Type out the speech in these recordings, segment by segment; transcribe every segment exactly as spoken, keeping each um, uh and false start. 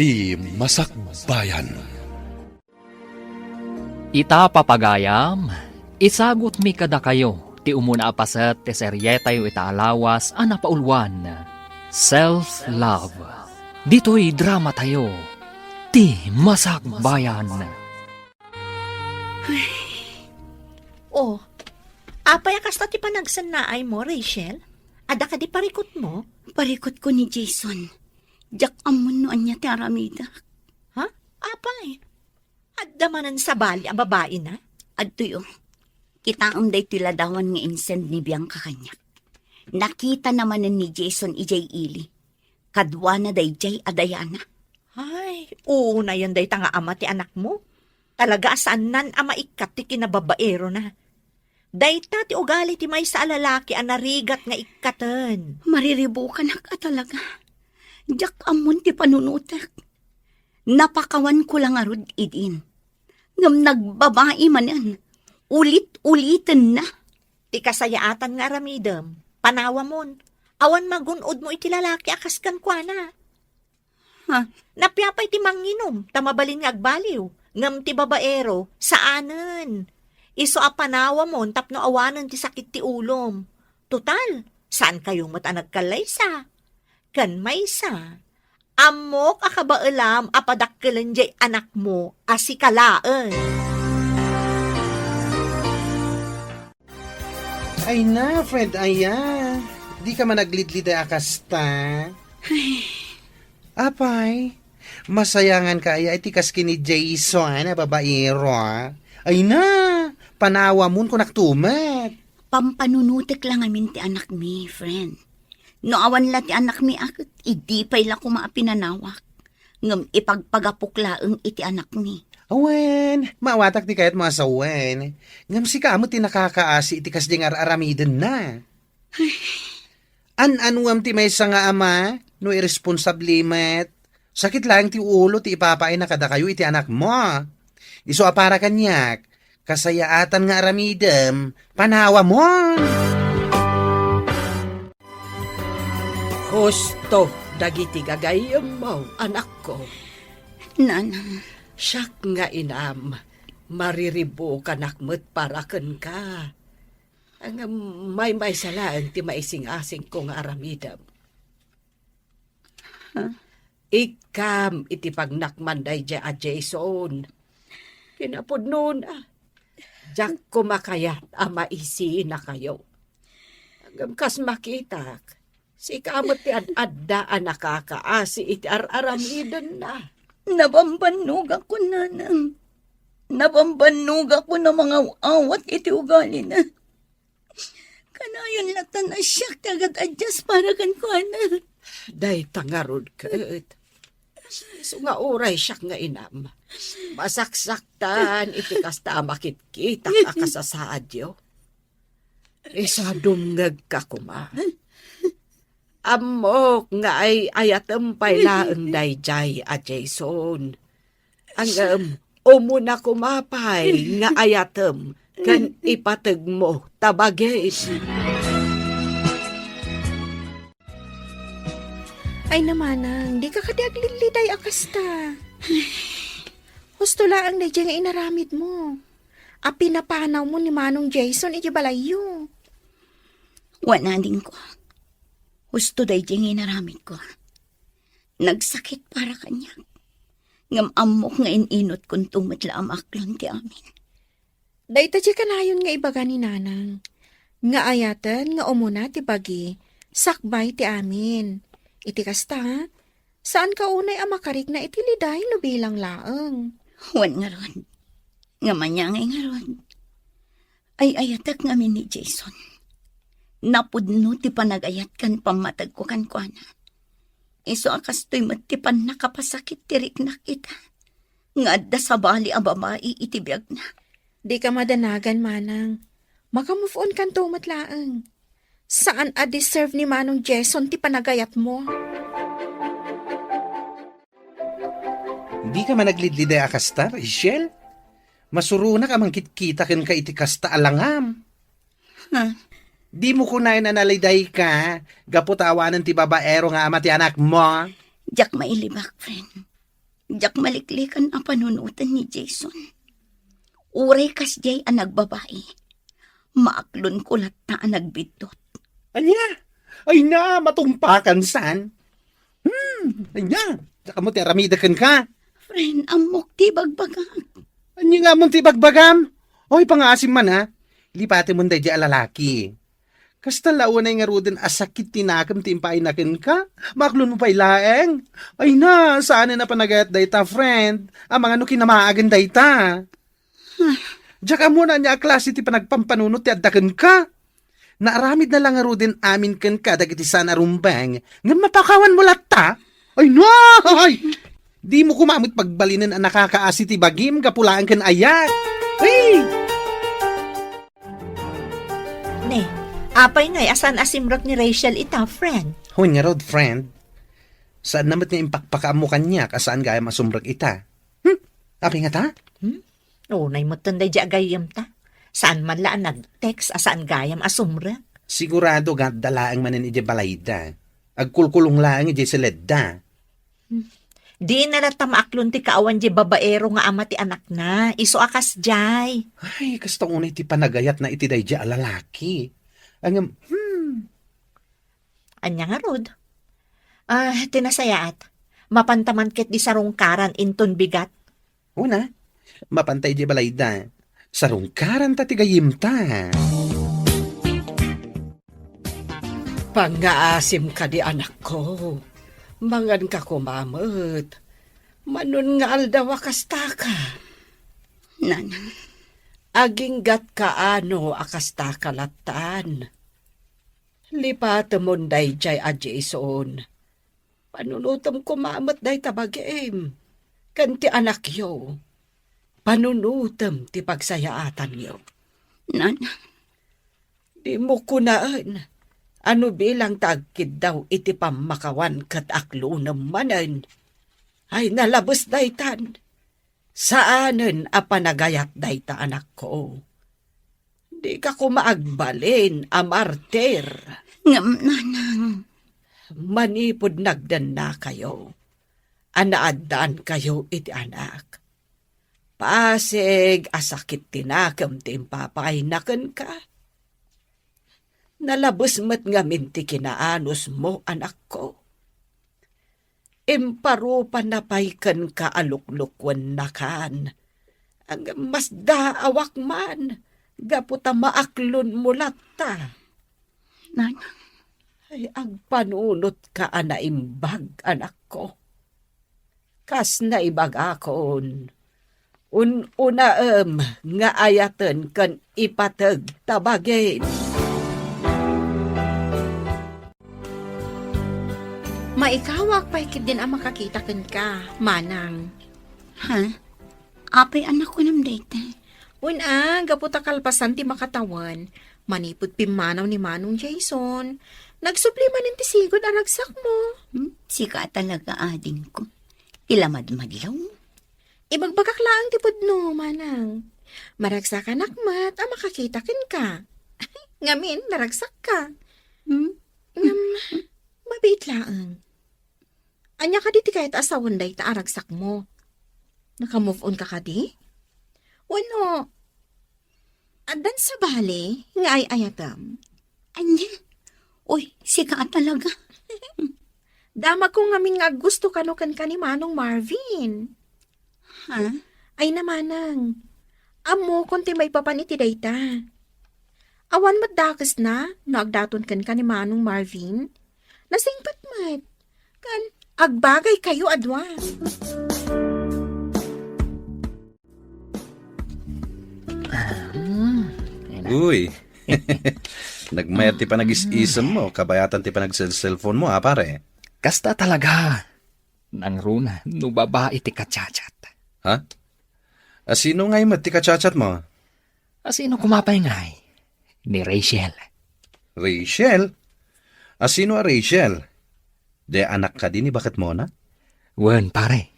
Ti Masakbayan. Ita, papagayam, isagutmi kadakayo ti umuna a paset ti serietayo ita a lawas a napauluan, Self-Love. Ditoy dramatayo, Ti Masakbayan. Oh, apay a kasta ti panagsennaaymo, Rachel? Adda kadi parikutmo? Parikutko ni Jason. Diak ammon no ania ti aramidek. Ha? Apay? Adda manen sabali a babaina? Adtoy, oh. Kitaem daytoy ladawan nga insend ni Bianca kaniak. Nakitana manen ni Jason idiay ili. Kaduana daydiay a Diana. Ay, uunayen dayta nga ama ti anakmo. Talaga a saannan a maikkat ti kinababaerona. Dayta ti ugali ti maysa a lalaki a narigat nga ikkaten. Mariribukanak a talaga. Diak ammon ti panunotek. Napakawanko la ngarud idin. Ngem nagbabai manen. Ulit-ulitenna. Ti kasayaatan nga aramidem, panawamon. Awan magun-odmo iti lalaki a kas kenkuana. Ha? Napiapay ti manginum, ta mabalin nga agbaliw. Ngem ti babaero, saanen. Isu a panawamon tapno awanen ti sakit ti ulom. Total, saankayo met a nagkallaysa. Ken maysa, ammok a kabaelam a padakkelen diay anakmo a sika laeng. Ay na, friend, aya. Di ka man naglidliday a kasta. Ay. Apay, masayangan ka aya iti kas ken ni Jason a babaero, a? Ay na, panawamon kunak tumet. Pampanunotek la ngamin ti anakmi, friend. No awan la ti anakmi a ket idi pay la koma a pinanawak. Ngem ipagpagapok laeng iti anakmi. Awen, maawatak ti kayatmo a sawen. Ngem sika met ti nakakaasi iti kasdiay nga ar-aramidenna. An-anuam ti maysa nga ama no irresponsable met. Sakit laeng ti ulo ti ipapaayna kadakayo iti anakmo. Isu a para kaniak, kasayaatan nga aramidem, panawamon. Husto dagiti gagayyemmo, anakko. Nanang. Siak nga inam, mariribukanak met para kenka. Ngem maymaysa laeng ti maising-asingko nga aramidem. Ha? Ikkam iti pagnakman daydiay a Jason. Kinapudnona, diak koma kayat a maisinakayo. Ngem kas makitak, sika met ti ad-adda a nakakaasi iti ar-aramidenna. Nabambannogakon, nanang. Nabambannogakon a mangaw-awat iti ugalina. Kanayon latta a siak ti agad-adjust para kenkuana. Dayta ngarud ket. Isu nga uray siak nga inam, masaksaktan iti kasta a makitkitak a kasasaadyo. Isu a dumngegka koma. Ammok nga ay-ayatem pay laeng daydiay a Jason. Ngem, umuna koma pay nga ayatem ken ipategmo ta bagim. Ay, namanang, dika kadi aglidliday a kasta. Husto laeng daydiay nga inaramidmo. A pinapanawmo ni Manong Jason iti balayyo. Wen, adingko. Husto daydiay nga inaramidko. Nagsakit para kaniak. Ngem ammok nga in-inutkonto met la a maaklon ti amin. Dayta ti kanayon nga ibaga ni Nanang, nga ayaten nga umuna ti bagi, sakbay ti amin. Iti kasta, saanka unay a makarikna iti liday no bilang laeng. Wen ngarud, nga maniangay ngarud. Ay-ayatek ngamin ni Jason. Napudno ti panagayat ken pammategko kenkuana. Isu a kastoy met ti pannakapasakit ti riknak ita, nga adda sabali a babai iti biagna. Dika madanagan, manang. Maka-move on kanto met laeng. Saan a deserve ni Manong Jason ti panagayatmo. Dika man aglidliday a kasta, Rachel? Masuronak a mangkitkita kenka iti kasta a langam. Ha? Dimo kunaen a nalidayka gapu ta awanen ti babaero nga ama ti anakmo? Diak mailibak, friend. Diak maliklikan a panunoten ni Jason. Uray kasdiay a nagbabai, maaklonko latta a nagbiddut. Ania? Ay na, matungpakan san? Hmm, ania? Diak ammo ti aramidek kenka. Friend, ammok ti bagbagak. Ania nga ammom ti bagbagam? Oy, pangaasim man, ha? Lipatemon daydiay a lalaki. Kasta la unay ngaruden a sakit ti nakem ti impaayna kenka? Maaklonmo pay laeng? Ay na, saanen a panagayat dayta, friend. Amangan no kinamaagen dayta. Diak ammo no ania a klase ti panagpampanunot ti adda kenka. Naaramidna la ngaruden amin kenka dagiti saan a rumbeng, ngem mapakawanmo latta? Ay, no! Ay! Dimo koma met pagbalinen a nakakaasi ti bagim gapu laeng ken ayat. Ay! Ne, apay ngay a saan a simrek ni Rachel ita, friend? Wen ngarud, friend. Saanna met nga impakpakaammo kaniak a saan gayam a sumrek ita. Hmm? Apay ngata? Hmm? Unay metten daydiay a gayyemta. Saan man la a nag-text a saan gayam a sumrek. Sigurado nga adda laeng manen idiay balayda. Agkulkulong laeng idiay siledda. Hmm. Dina latta maaklon ti kaawan diay babaero nga ama ti anakna. Isu a kasdiay. Ay, kasta unay ti panagayatna iti daydiay a lalaki. Ngem, hmm. Ania ngarud? Ah, ti nasayaat, mapanta man ketdi sarungkaran inton bigat. Una, mapanta idiay balayda. Sarungkaranta ti gayyemta. Pangngaasim kadi, anakko. Manganka koma met. Mano nga aldaw a kastaka. Nanang. Aginggatka ano a kastaka lattan. Lipatemon daydiay a Jason. Panunotem koma met dayta bagim ken ti anakyo. Panunotem ti pagsayaatanyo. Nanang. Dimo kunaen a no bilang ta agkiddaw iti pammakawan ket aklonem manen. Ay, nalabes daytan. Saanen a panagayat dayta, anakko. Dika koma agbalin a martir. Ngem, nanang. Manipud nagdennakayo a naaddaankayo iti anak, pasig a sakit ti nakem ti impapaayna kenka. Nalabes met ngamin ti kinaanusmo, anakko. Imparupanna pay kenka a luklukuennakan. Ngem masdaawak man gapu ta maaklonmo latta. Nanang. Ay, agpanunotka a naimbag, anakko. Kas naibagakon, un-unaem nga ayaten ken ipateg ta bagin. Maikawak pay ketdin a makakita kenka, manang. Ha? Apay a nakunam dayta? Wen a, gapu ta kalpasan ti makatawen, manipud pimmanaw ni Manong Jason, nagsubli manen ti sigud a ragsakmo. Hmm? Sika a talaga, adingko. Ti lamadmadlaw. Ibagbagak laeng ti pudno, manang. Maragsakanak met a makakita kenka. Ngamin, naragsakka. Hmm? Ngem, mabiit laeng. Ania kadi ti kayat a sawen dayta a ragsakmo? Naka-move on ka kadi? Wenno, addan sabali nga ay-ayatem? Ania? Uy, sika a talaga. Damagko ngamin nga aggusto kano kenka ni Manong Marvin. Ha? Ay na, manang. Ammokon ti maipapan iti dayta. Awan met dakesna no agdaton kenka ni Manong Marvin. Nasingpet met. Kan agbagaykayo a dua. Uy. Nagmayat ti panagis-isem mo, kabayatan ti panagselselpon mo, a, pare. Kasta talaga. Nangruna no babai ti kachat-chat. Ha? A, sino ngay met ti kachat-chat mo? A, sino koma pay ngay? Ni Rachel. Rachel? A, sino a Rachel? Di anak kadi ni baketmona? Wen, pare.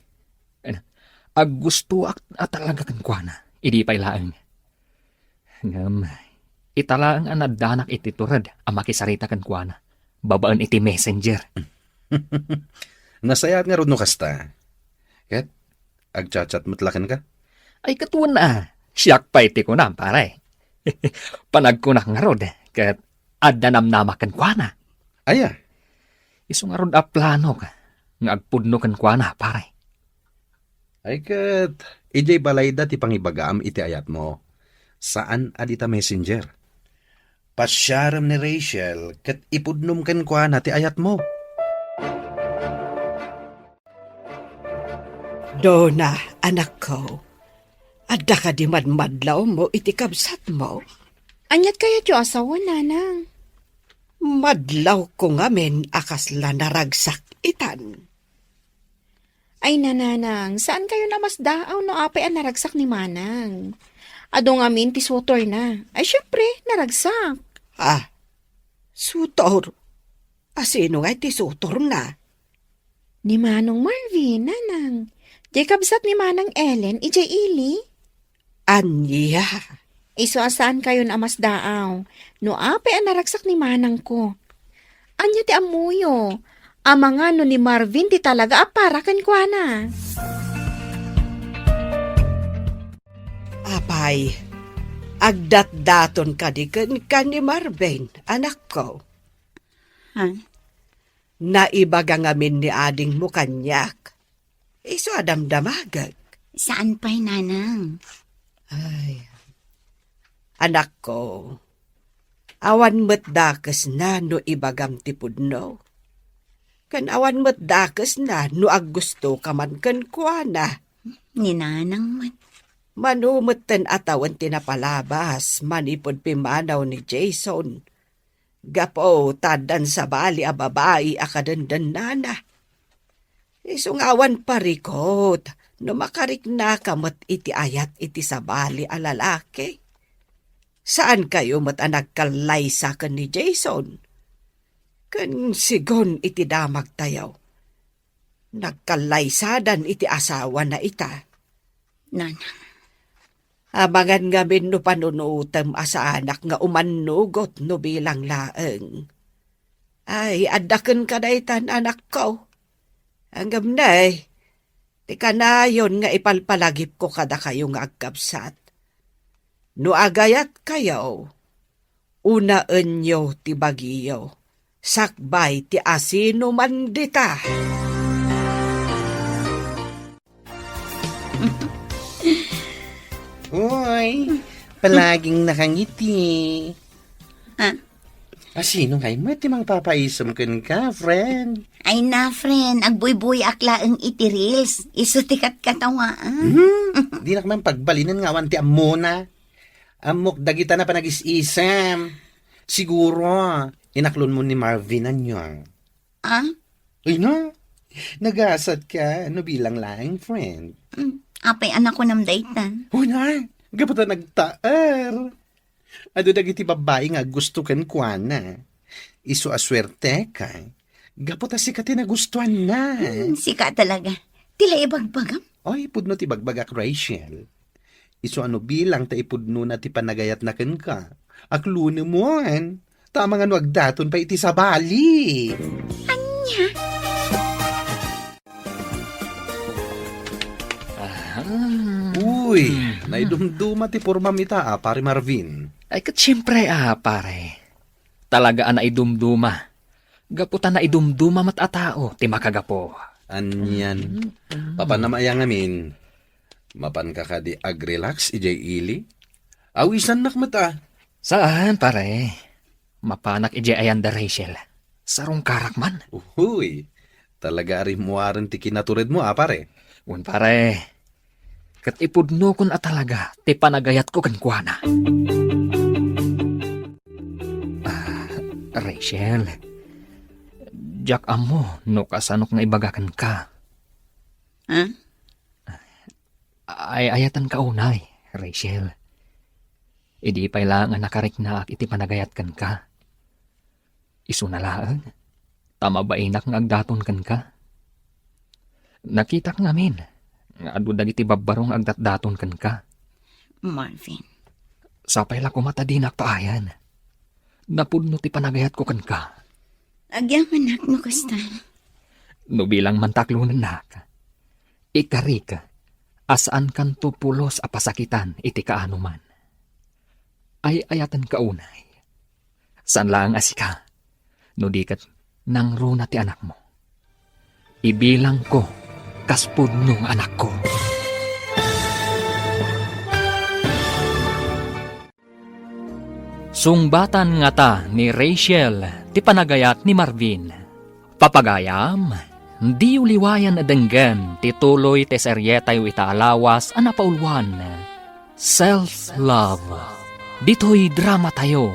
Aggustoak a talaga kenkuana. Idi pay laeng. Ngem, ita laeng a naddanak iti tured a makisarita kenkuana babaen iti messenger. Nasayaat ngarud no kasta. Ket, Agchat-chat met la kenka? Ay, ket wen a. Siak pay ti kunam, pare. Panagkunak ngarud, ket adda namnama kenkuana. Aya? Isu ngarud a planok nga agpudno kenkuana, pare. Ay ket, idiay balayda ti pangibagaam iti ayatmo. Saan a dita messenger. Pasiarem ni Rachel ket ipudnom kenkuana ti ayatmo. Dona, anakko, adda kadi madmadlawmo iti kabsatmo? Aniat kayatyo a sawen, nanang? Madlawko ngamin a kasla naragsak itan. Ay, nanang, saan kayo namasdaaw no apay a naragsak ni manang? Adu ngamin ti sutorna. Ay, syempre, naragsak. Ah, sutor? Asino ngay ti sutorna? Ni Manong Marvin, nanang. Diay kabsat ni Manang Ellen, idiay ili. Ania? Isu a saan kayon a masdaaw no apay a naragsak ni manangko. Ania ti ammoyo? Amangan no ni Marvin ti talaga a para kenkuana. Apay, agdatdaton kadi kenka ni Marvin, anakko? Ha? Naibaga ngamin ni adingmo kaniak. Isu a damdamagek. Saan pay, nanang? Ay, anakko, awan met dakesna no ibagam ti pudno. Ken awan met dakesna no aggustoka man kenkuana. Ni nanang met. Mano metten a tawen ti napalabas manipud pimmanaw ni Jason. Gapu ta addan sabali a babai a kadendennana. Isu nga awan parikut no makariknaka met iti ayat iti sabali a lalaki. Saan kayo met a nagkallaysa ken ni Jason? Ken sigun iti damagtayo, nagkallaysadan iti asawana ita. Nanang. Amangan ngamin no panunutem a saanak nga umannugot no bilang laeng. Ay, adda kenka daytan, anakko. Ngem nay, ti kanayon nga ipalpalagipko kadakayo nga agkabsat. No agayatkayo, unaenyo ti bagiyo, sakbay ti asinoman dita. Hoy, palaging nakangiti. Ah? Asino ngay met ti mangpapaisem kenka, friend? Ay na, friend, agbuybuyaak laeng iti reels. Isu ti katkatawaan. Hmm? Dinak man pagbalinen nga awan ti ammona. Ammok dagita na panagis-isem. Siguro, inaklonmo ni Marvin, ania? Ah? Ay na, nagasatka no bilang laeng, friend. Mm, apay a nakunam daytan? Una, gapu ta nagtaer. Adu dagiti babbai nga aggusto kenkuana. Isu a suerteka. Gapu ta sika ti nagustuanna. Hmm, sika talaga. Ti la ibagbagam? Oy, pudno ti bagbagak, Rachel. Isu a no bilang ta ipudnona ti panagayatna kenka. Aklonem, ta amangan no agdaton pay iti sabali. Ania? Aha. Uy, mhm. Naidumduma ti pormam ita, a, Pare Marvin. Ay, ket siempre, a, pare. Talaga a naidumduma. Gapu ta naidumduma met a tao ti makagapu. Anian. Mhm. Papanam aya ngamin? Mapanka kadi agrelax idiay ili? Awisannak met a. Saan, pare. Mapanak idiay ayan da Rachel. Sarungkarak man. Uy, talaga a rimmuaren ti kinaturedmo, a, pare. Wen, pare. Ket ipudnokon a talaga ti panagayatko kenkuana. Ah, Rachel, diak ammo no kasanok nga ibaga kenka. Ah? Ay-ayatenka unay, Rachel. Idi pay la nga nakariknaak iti panagayat kenka. Isuna laeng, ta mabainak nga agdaton kenka. Nakitak ngamin nga adu dagiti babbaro nga agdatdaton kenka. Marvin. Sapay la koma ta dinak paayan. Napudno ti panagayatko kenka. Agyamanak no kasta. No bilang man ta aklonennak, ikarik a saankanto pulos a pasakitan iti kaanoman. Ay-ayatenka unay. Saan laeng a sika, no di ket nangruna ti anakmo. Ibilangko kas pudno nga anakko. Sungbatan ngata ni Rachel ti panagayat ni Marvin. Papagayam, diyo liwayan a denggen ti tuloy ti serietayo ita a lawas a napauluan, Self Love. Ditoy dramatayo,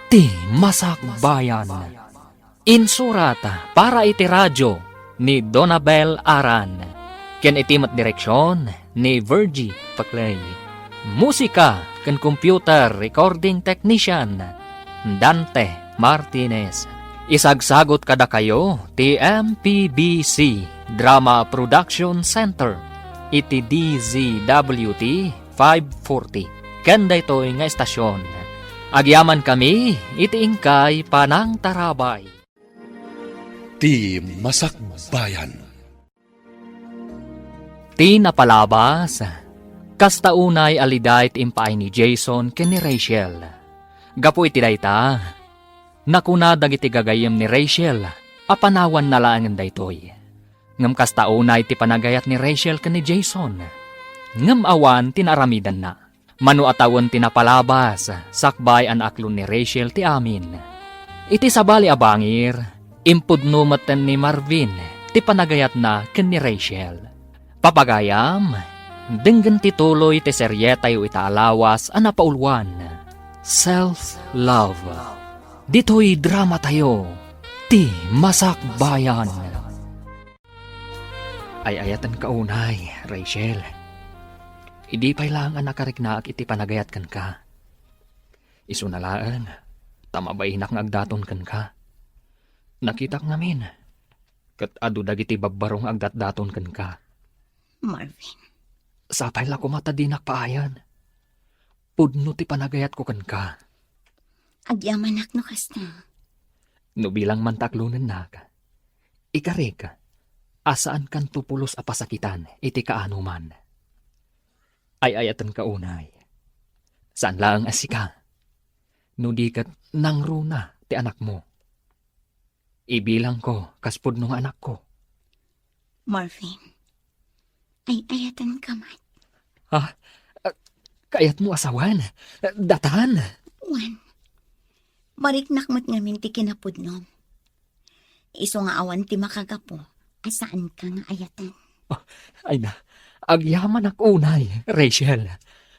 Ti Masakbayan. Insurat para iti radio ni Donabel Aran, ken iti met direksion ni Virgie Paclay. Musika ken computer recording technician, Dante Martinez. Isagsagot kadakayo ti M P B C Drama Production Center iti D Z W T five forty. Ken daytoy nga estasion, agyamankami iti inkay panangtarabay. Ti Masakbayan. Ti napalabas, kasta unay a liday ti impaay ni Jason ken ni Rachel. Gapu iti dayta, nakuna dagiti gagayyem ni Rachel a panawanna laengen daytoy. Ngem kasta unay ti panagayat ni Rachel ken ni Jason. Ngem awan ti naaramidanna. Mano a tawen ti napalabas, sakbay a naaklon ni Rachel ti amin. Iti sabali a bangir, impudno metten ni Marvin ti panagayatna ken ni Rachel. Papagayam, denggen ti tuloy ti serietayo ita a lawas a napauluan, Self Love. Ditoy dramatayo, Ti Masakbayan. Ay-ayatenka unay, Rachel. Idi pay laeng a nakariknaak iti panagayat kenka. Isuna laeng, ta mabainak nga agdaton kenka. Nakitak ngamin, ket adu dagiti babbaro nga agdatdaton kenka. Marvin. Sapay la koma ta dinak paayan. Pudno ti panagayatko kenka. Agyamanak no kasta. No bilang man ta aklonennak, ikarik a saankanto pulos a pasakitan iti kaanoman. Ay-ayatenka unay. Saan laeng a sika, no di ket nangruna ti anakmo. Ibilangko kas pudno nga anakko. Marvin, ay-ayatenka met. Ha? Ah, kayatmo a sawen? Datan? Wen, mariknak met ngamin ti kinapudnom. Isu nga awan ti makagapu a saanka nga ayaten. Oh, ay na, agyamanak unay, Rachel.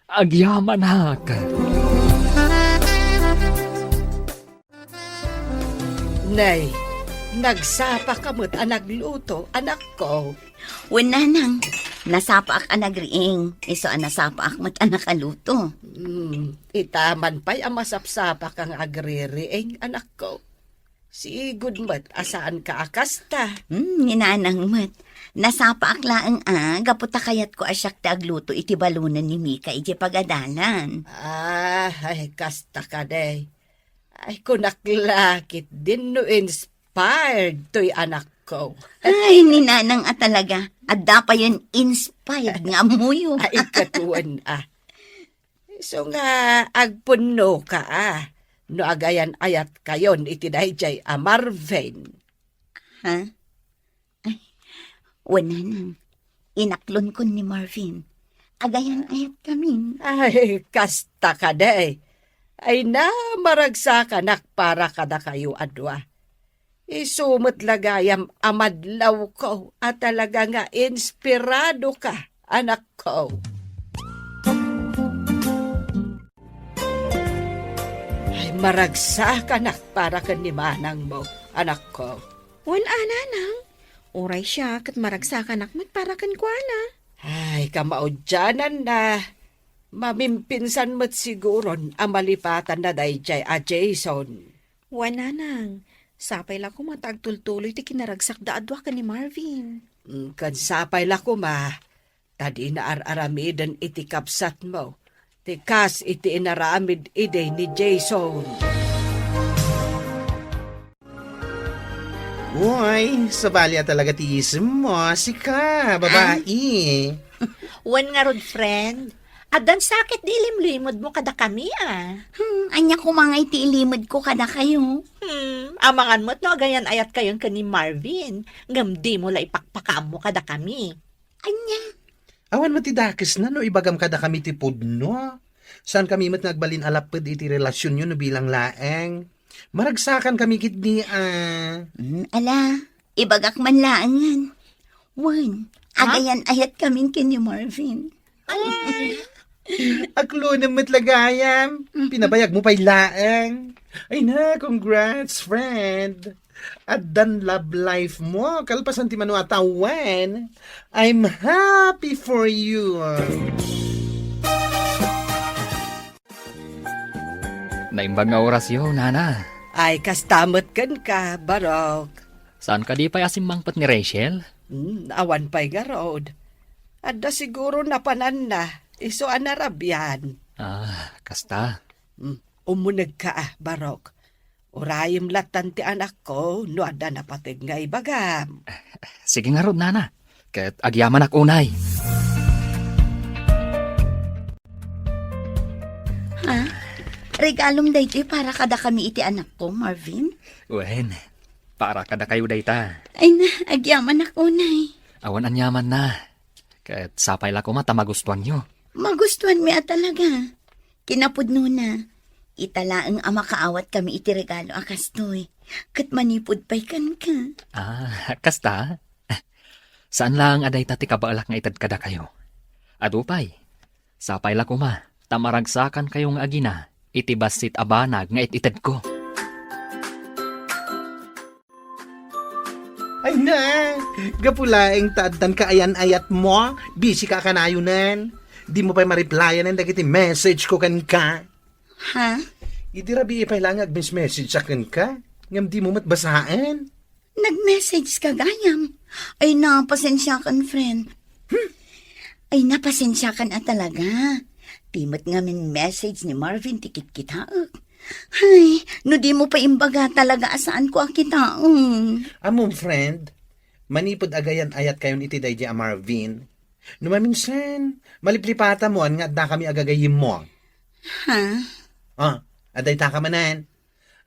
Agyamanak. Nay, nagsapaka met a nagluto, anakko. Wen, nanang, nasapaak a nagriing, isu a nasapaak met a nakaluto. Hmm, ita man pay a masapsapaka nga agririing, anakko. Sigud met a saanka a kasta. Hmm, ni nanang met. Nasapaak laeng a, gapu ta kayatko a siak ti agluto iti balonen ni Mika idiay pagadalan. Ah, ay, kasta kadi. Ay, kunak la ketdin no inspired toy anakko. Ay, ni nanang a talaga. Adda payen inspired nga ammoyo. Ay, ket wen a. Isu nga agpunnoka a, no agayan-ayatkayon iti daydiay a Marvin. Ha? Ay, wen, nanang. Inaklonkon ni Marvin. Agayan-ayatkamin. Ay, kasta kadi. Ay na, maragsakanak para kadakayo a dua. Isu met la gayam a madlawko a talaga nga inspiradoka, anakko. Ay, maragsakanak para ken ni manangmo, anakko. Wen a, nanang. Uray siak ket maragsakanak met para kenkuana. Ay, kamaudiananna. Mamimpinsan met siguron a malipatanna daydiay a Jason. Wen, nanang, sapay la koma ta agtultuloy ti kinaragsakda a dua ken ni Marvin. Mm, ken sapay la koma ta dina ar-aramiden iti kabsatmo ti kas iti inaramid idi ni Jason. Uy, sabali a talaga ti isemmo, sika, babai. Wen ngarud, friend, addan sakit di ilimlimedmo kadakami, a. Hmm, ania koma nga iti ilimedko kadakayo? Hmm, amangan met no agayan-ayatkayon ken ni Marvin, ngem dimo la ipakpakaammo kadakami. Ania? Awan met ti dakesna no ibagam kadakami ti pudno. Saankami met nga agbalin a lapped iti relasionyo no bilang laeng. Maragsakankami ketdi, a. Hmm, ala, ibagak man laengen. Wen, ha? Agayan-ayatkamin ken ni Marvin. Ay! Aklonem met la gayam. Mhm. Pinabayagmo pay laeng. Ay na, congrats, friend. Addan love life mo, kalpasan ti mano a tawen. I'm happy for you. Naimbag nga orasyo, nana. Ay, kasta met kenka, Barok. Saan kadi pay a simmangpet ni Rachel? Hmm, awan pay ngarud. Adda siguro napananna, isu a narabian. Ah, kasta. Hmm, umunegka, a, Barok. Urayem lattan ti anakko no adda napateg nga ibagam. Sige ngarud, nana. Ket agyamanak unay. Ha? Regalom daytoy para kadakami iti anakko, Marvin? Wen, para kadakayo dayta. Ay na, agyamanak unay. Awan aniamanna. Ket sapay la koma ta magustuanyo. Magustuanmi a talaga. Kinapudnona, ita laeng a makaawatkami iti regalo a kastoy. Ket manipud pay kenka. Ah, kasta? Saan laeng a dayta ti kabaelak nga ited kadakayo. Adu pay, sapay la koma ta maragsakankayo nga agina iti bassit a banag nga it-itedko. Ay na, gapu laeng ta addan kaayan-ayatmo, busy ka a kanayonen. Dimo pay ma-replyanen dagiti message ko kenka. Ha? Idi rabii pay laeng nga agmes-message a kenka, ngem dimo met basaen. Nag-message ka gayam. Ay na, pasensiakan, friend. Hmm. Ay na, pasensiakan a talaga. Ti met ngamin message ni Marvin ti kitkitaek. Ay, no dimo pay imbaga talaga a saanko a kitaen. Ammom, friend, manipud agayan-ayatkayon iti daydi a Marvin, no maminsan, maliplipatamoan nga addakami a gagayyemmo. Ha? Ah, addaytaka manen.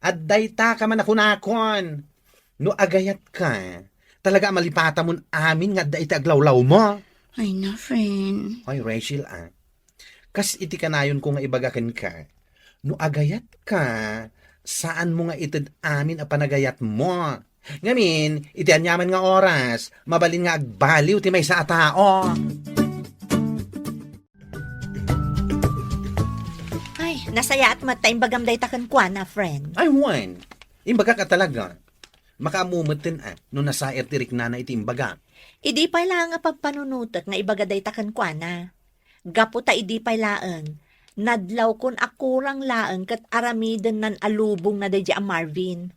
Addaytaka man a kunakon. No agayatka, talaga a malipatamon amin nga adda iti aglawlawmo. Ay na, friend. Ay, Rachel, a. Kas iti kanayonko nga ibaga kenka, no agayatka, saanmo nga ited amin a panagayatmo. Ngamin, iti aniaman nga oras, mabalin nga agbaliw ti maysa a tao. Ay, nasayaat met ta imbagam dayta kenkuana, friend. Ay, wen. Imbagak a talaga. Makaammo metten a no nasair ti riknana iti imbagak. Idi pay laeng a pagpanunotek nga ibaga dayta kenkuana. Gapu ta idi pay laeng, nadlawkon a kurang laeng ket aramidennan a lubongna daydi a Marvin.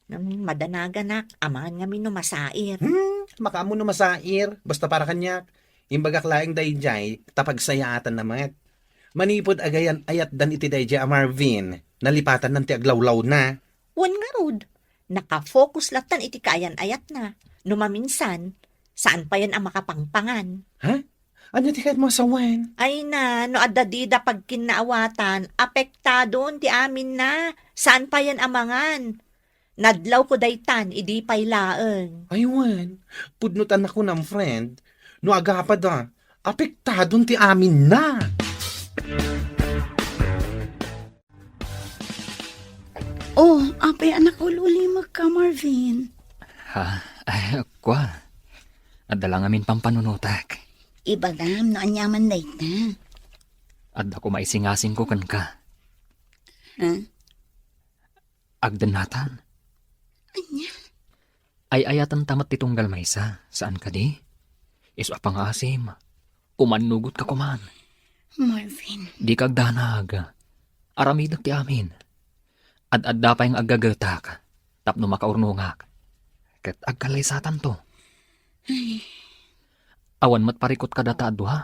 Ngem madanaganak, amangan ngamin no masair. Hmm, makaammo no masair, basta para kaniak. Imbagak laeng daydiay, ta pagsayaatanna met. Manipud agayan-ayatdan iti daydiay a Marvin, nalipatannan ti aglawlawna. Wen ngarud, nakafocus lattan iti kaayan-ayatna. No maminsan, saan payen a makapangpangan. Ha? Ania ti kayatmo a sawen? Ay na, no adda dida pagkinnaawatan, apektadon ti aminna. Saan payen a mangan. Nadlawko daytan idi pay laeng. Ay wen, pudno ta nakunam, friend, no agapada, apektadon ti aminna. Oh, apay a nakaulimek ka, Marvin? Ha? Ay, kua. Adda la ngamin pampanunotak. Ibagam no aniaman dayta. Adda koma isingasingko kenka. Ha? Agdennatan. Ania? Ay-ayatenta met ti tunggal maysa, saan kadi? Isu a pangaasim, umannugotka koman. Marvin. Dika agdanag. Aramidek ti amin. Ad-adda pay nga aggagetak tapno makaurnongak. Ket agkallaysatanto. Ay. Awan met parikut kadata a dua.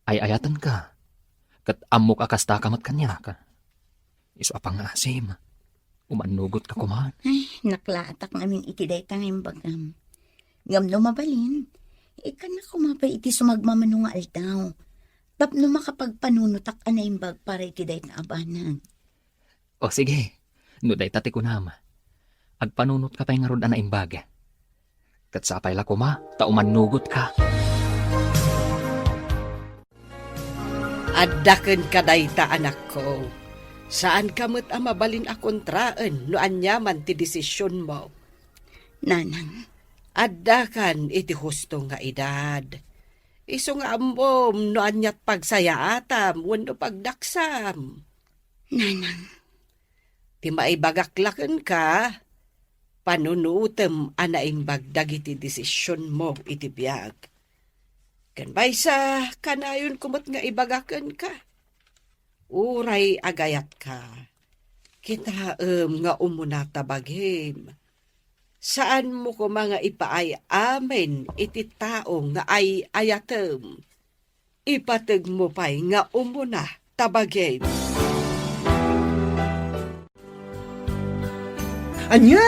Ay-ayatenka. Ket ammok a kastaka met kaniak. Isu a pangaasim, umannugotka koman. Ay, naklaatak ngamin iti dayta nga imbagam. Ngem no mabalin, Ikkannak koma pay iti sumagmamano nga aldaw, tapno makapagpanunotak a naimbag para iti dayta a banag. O sige, no dayta ti kunam, agpanunotka pay ngarud a naimbag. Ket sapay la koma ta umannugotka. Adda kenka dayta, anakko. Saanka met a mabalin a kontraen no aniaman ti desisionmo. Nanang. Addakan iti husto nga edad. Isu nga ammom no aniat pagsayaatam wenno pagdaksam. Nanang. Ti maibagak la kenka, panunotem a naimbag dagiti desisionmo iti biag. Ken maysa, kanayonko met nga ibaga kenka. Uray agayatka, kitaem nga umuna ta bagim. Saanmo koma nga ipaay amin iti tao nga ay-ayatem. Ipategmo pay nga umuna ta bagim. Ania?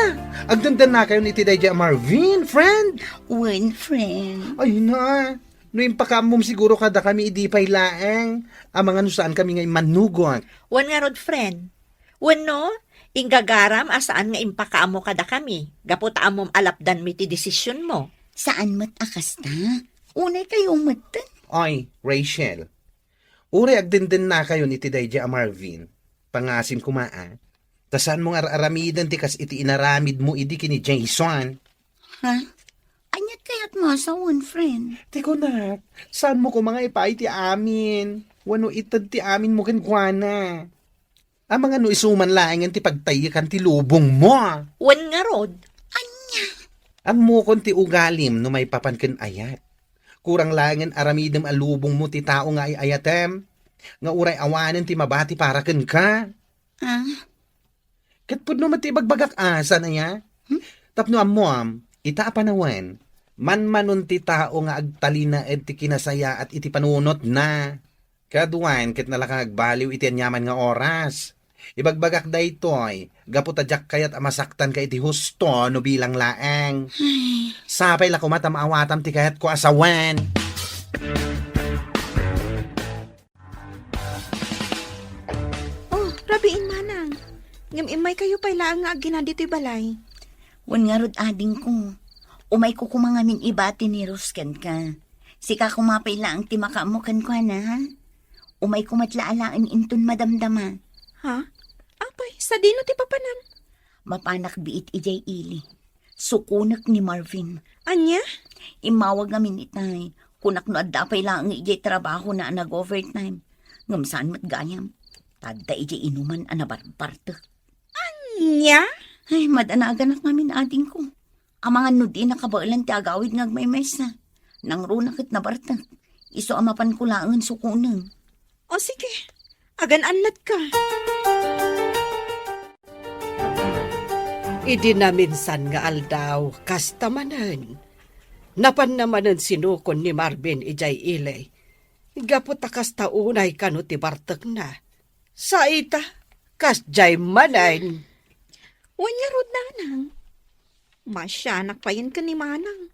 Agdendennakayon iti daydiay a Marvin, friend? Wen, friend. Ay na, no impakaammom siguro kadakami idi pay laeng, amangan no saankami nga immannugot. Wen ngarud, friend. Wenno, inggagaram a saan nga impakaammo kadakami, gapu ta ammom a lapdanmi ti desisionmo. Saan met a kasta. Unay kayo metten. Oy, Rachel. Uray agdendennakayon iti daydiay a Marvin, pangasim koma a, ta saanmo nga ar-aramiden ti kas iti inaramidmo idi ken ni Jason. Ha? Aniat kayat mo a sawen, friend? Ti kunak, saanmo koma nga ipaay ti amin? Wenno ited ti aminmo kenkuana? Amangan no isu man laengen ti pagtaykan ti lubongmo. Wen ngarud. Ania? Ammokon ti ugalim no maipapan ken ayat. Kurang laengen aramidem a lubongmo ti tao nga ay-ayatem, nga uray awanen ti mabati para kenka. Ah? Ket pudno met ti ibagbagak a, saan aya? Hmm? Tapno ammom, ita a panawen, manmanon ti tao nga agtalinaed ti kinasayaat iti panunotna. Kaduan ket nalaka nga agbaliw iti aniaman nga oras. Ibagbagak daytoy, gapu ta diak kayat a masaktanka iti husto no bilang laeng. Ay. Sapay la koma ta maawatam ti kayatko a sawen. Oh, rabiin manang. Ngem immaykayo pay laeng nga aggina ditoy balay. Wen ngarud, adingko. Umayko koma ngamin ibati ni Rose kenka. Sika koma pay laeng ti makaammo kenkuana, ha? Umayko met la alaen inton madamdama. Ha? Apay, sadino ti papanam? Mapanak biit idiay ili. Sukonek ni Marvin. Ania? Immawag ngamin itay. Kunak no adda pay laeng idiay trabahona a nag-overtime. Ngem saan met gayam. Ta adda idiay inuman a nabarbartek. Ania? Ay, madanaganak ngamin, adingko. Amangan no di nakabaelan ti agawid nga agmaymaysa. Nangruna ket nabartek. Isu a mapanko laengen sukonen. O sige, agan-annadka. Idi naminsan nga aldaw, kasta manen. Napanna manen sinukon ni Marvin idiay ili. Gapu ta kasta unay kano ti bartekna. Sa ita, kasdiay manen. Wen ngarud, nanang. Masianak payen ken ni manang.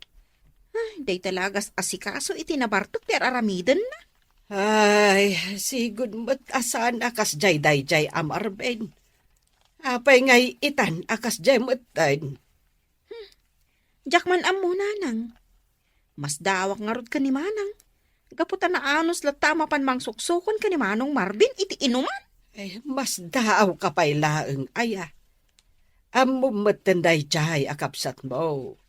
Ay, dayta la agas-asikaso iti nabartek ti ar-aramidenna. Ay, sigud met a saan a kasdiay daydiay a Marvin. Apay nga itan a kasdiay metten? Hmm. Diak man ammo, nanang. Masdaawak ngarud ken ni manang. Gapu ta naanus latta a mapan mangsuksukon ken ni Manong Marvin iti inuman. Eh, masdaawka pay laeng aya. Ammom metten daydiay a kabsatmo.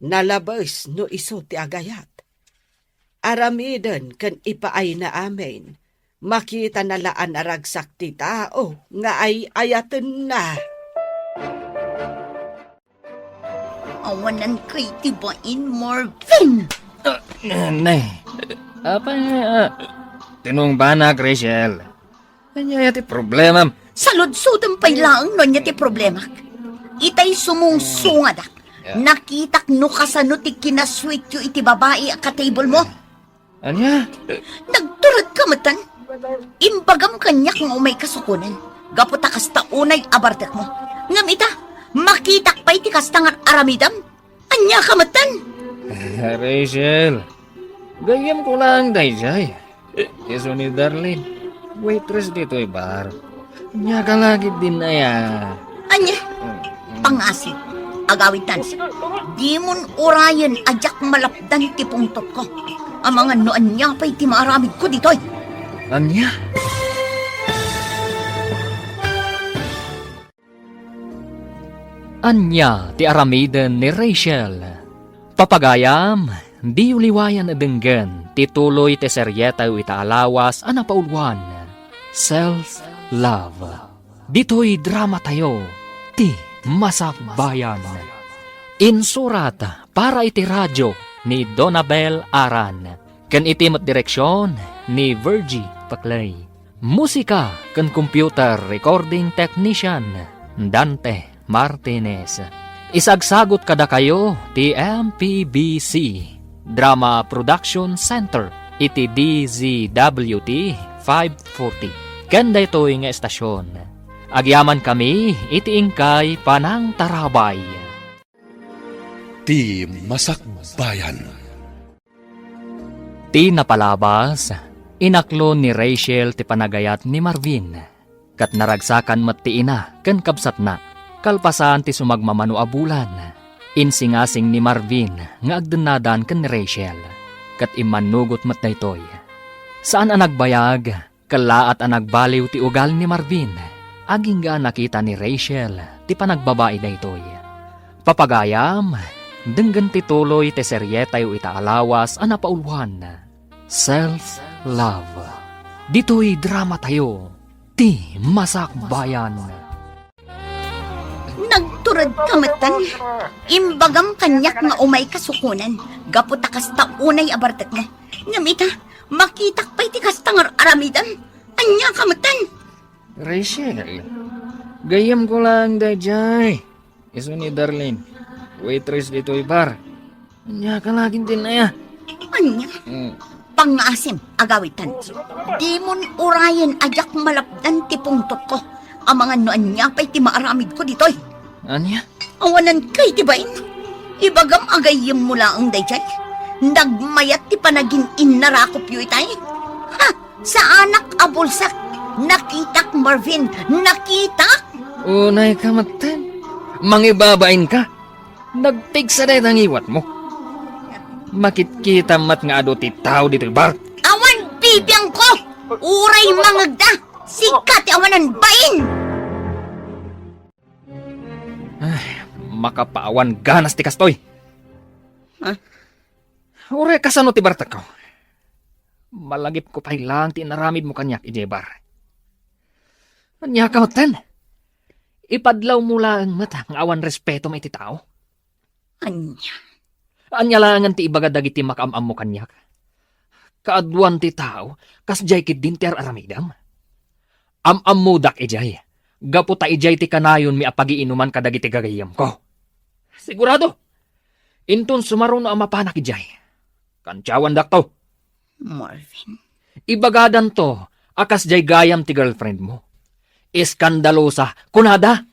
Nalabes no isu ti agayat. Aramiden ken ipaayna amin. Makitana la a naragsak ti tao nga ay-ayatenna. Awanan kay ti bain, Marvin! Ah, nay. Apay, ah, tinungbanak, Rachel. Ania ti problemam? Saludsodem pay laeng no ania ti problemak. Itay sumungsungadak. Yeah. Nakitak no kasano ti kinasuityo iti babai a ka-table mo. Ania? Nagturedka metten. Imbagam kaniak nga umayka sukonen. Gapu ta kasta unay a bartekmo. Ngem ita, makitak pay ti kasta nga aramidem. Ania ka metten? Rachel, gayyemko laeng daydiay. Isu ni Darlene, waitress ditoy bar. Ania ka la ketdin aya? Ania? Pangasim, agawidtan. Dimon urayen a diak malapdan ti pungtotko. Amangan no ania pay ti maaramidko ditoy. Ania? Ania ti aramiden ni Rachel? Papagayam, diyo liwayan a denggen ti tuloy ti serietayo ita a lawas a napauluan, Self Love. Ditoy dramatayo, Ti Masakbayan. Insurat para iti radio ni Donabel Aran, ken iti met direksion ni Virgie Paclay. Musika ken computer recording technician, Dante Martinez. Isagsagut kadakayo ti M P B C Drama Production Center iti D Z W T five forty. Ken daytoy nga estasion, agyamankami iti inkay panangtarabay. Ti Masakbayan. Ti napalabas, inaklon ni Rachel ti panagayat ni Marvin, ket naragsakan met ti ina ken kabsatna. Kalpasan ti sumagmamano a bulan, insingasing ni Marvin nga agdennadan ken ni Rachel, ket immannugot met daytoy. Saan a nagbayag, kellaat a nagbaliw ti ugal ni Marvin, agingga a nakita ni Rachel ti panagbabai daytoy. Papagayam, denggen ti tuloy ti serietayo ita a lawas a napauluan, Self Love. Ditoy dramatayo, Ti Masakbayan. Nagturedka metten. Imbagam kaniak nga umayka sukonen, gapu ta kasta unay a bartekmo. Ngem ita, makitak pay ti kasta nga ar-aramidem. Ania ka metten? Rachel, gayyemko laeng daydiay. Isu ni Darlene, waitress ditoy bar. Ania ka la ketdin aya? Ania? Mm. Pangasim, agawidtan. Dimon urayen a diak malapdan ti pungtotko. Amangan no ania pay ti maaramidko ditoy. Ania? Awanan kay ti bain. Ibagam a gayyemmo laeng daydiay. Nagmayat ti panagin-innarakopyo itay. Ha! Saanak a bulsak. Nakitak, Marvin. Nakitak! Unay ka metten. Mangibabain ka. Nagpigsa dayta ngiwatmo. Makitkita met nga adu ti tao ditoy bar. Awan bibiangko! Uray mangegda! Sika ti awanan bain! Ay, makapaawan ganas ti kastoy. Ha? Uray kasano ti bartekko? Malagipko pay laeng ti inaramidmo kaniak idiay bar. Ania ka metten? Ipadlawmo laeng met nga awan respetom iti tao. Ania? Ania laengen ti ibaga dagiti makaam-ammo kaniak? Kaaduan ti tao, kasdiay ketdin ti ar-aramidem. Am-ammodak idiay, gapu ta idiay ti kanayonmi a pagiinuman kadagiti gagayyemko. Sigurado! Inton sumaruno a mapanak idiay, kantiawandakto. Marvin. Ibagadanto a kasdiay gayam ti girlfriendmo. Eskandalosa, kunada.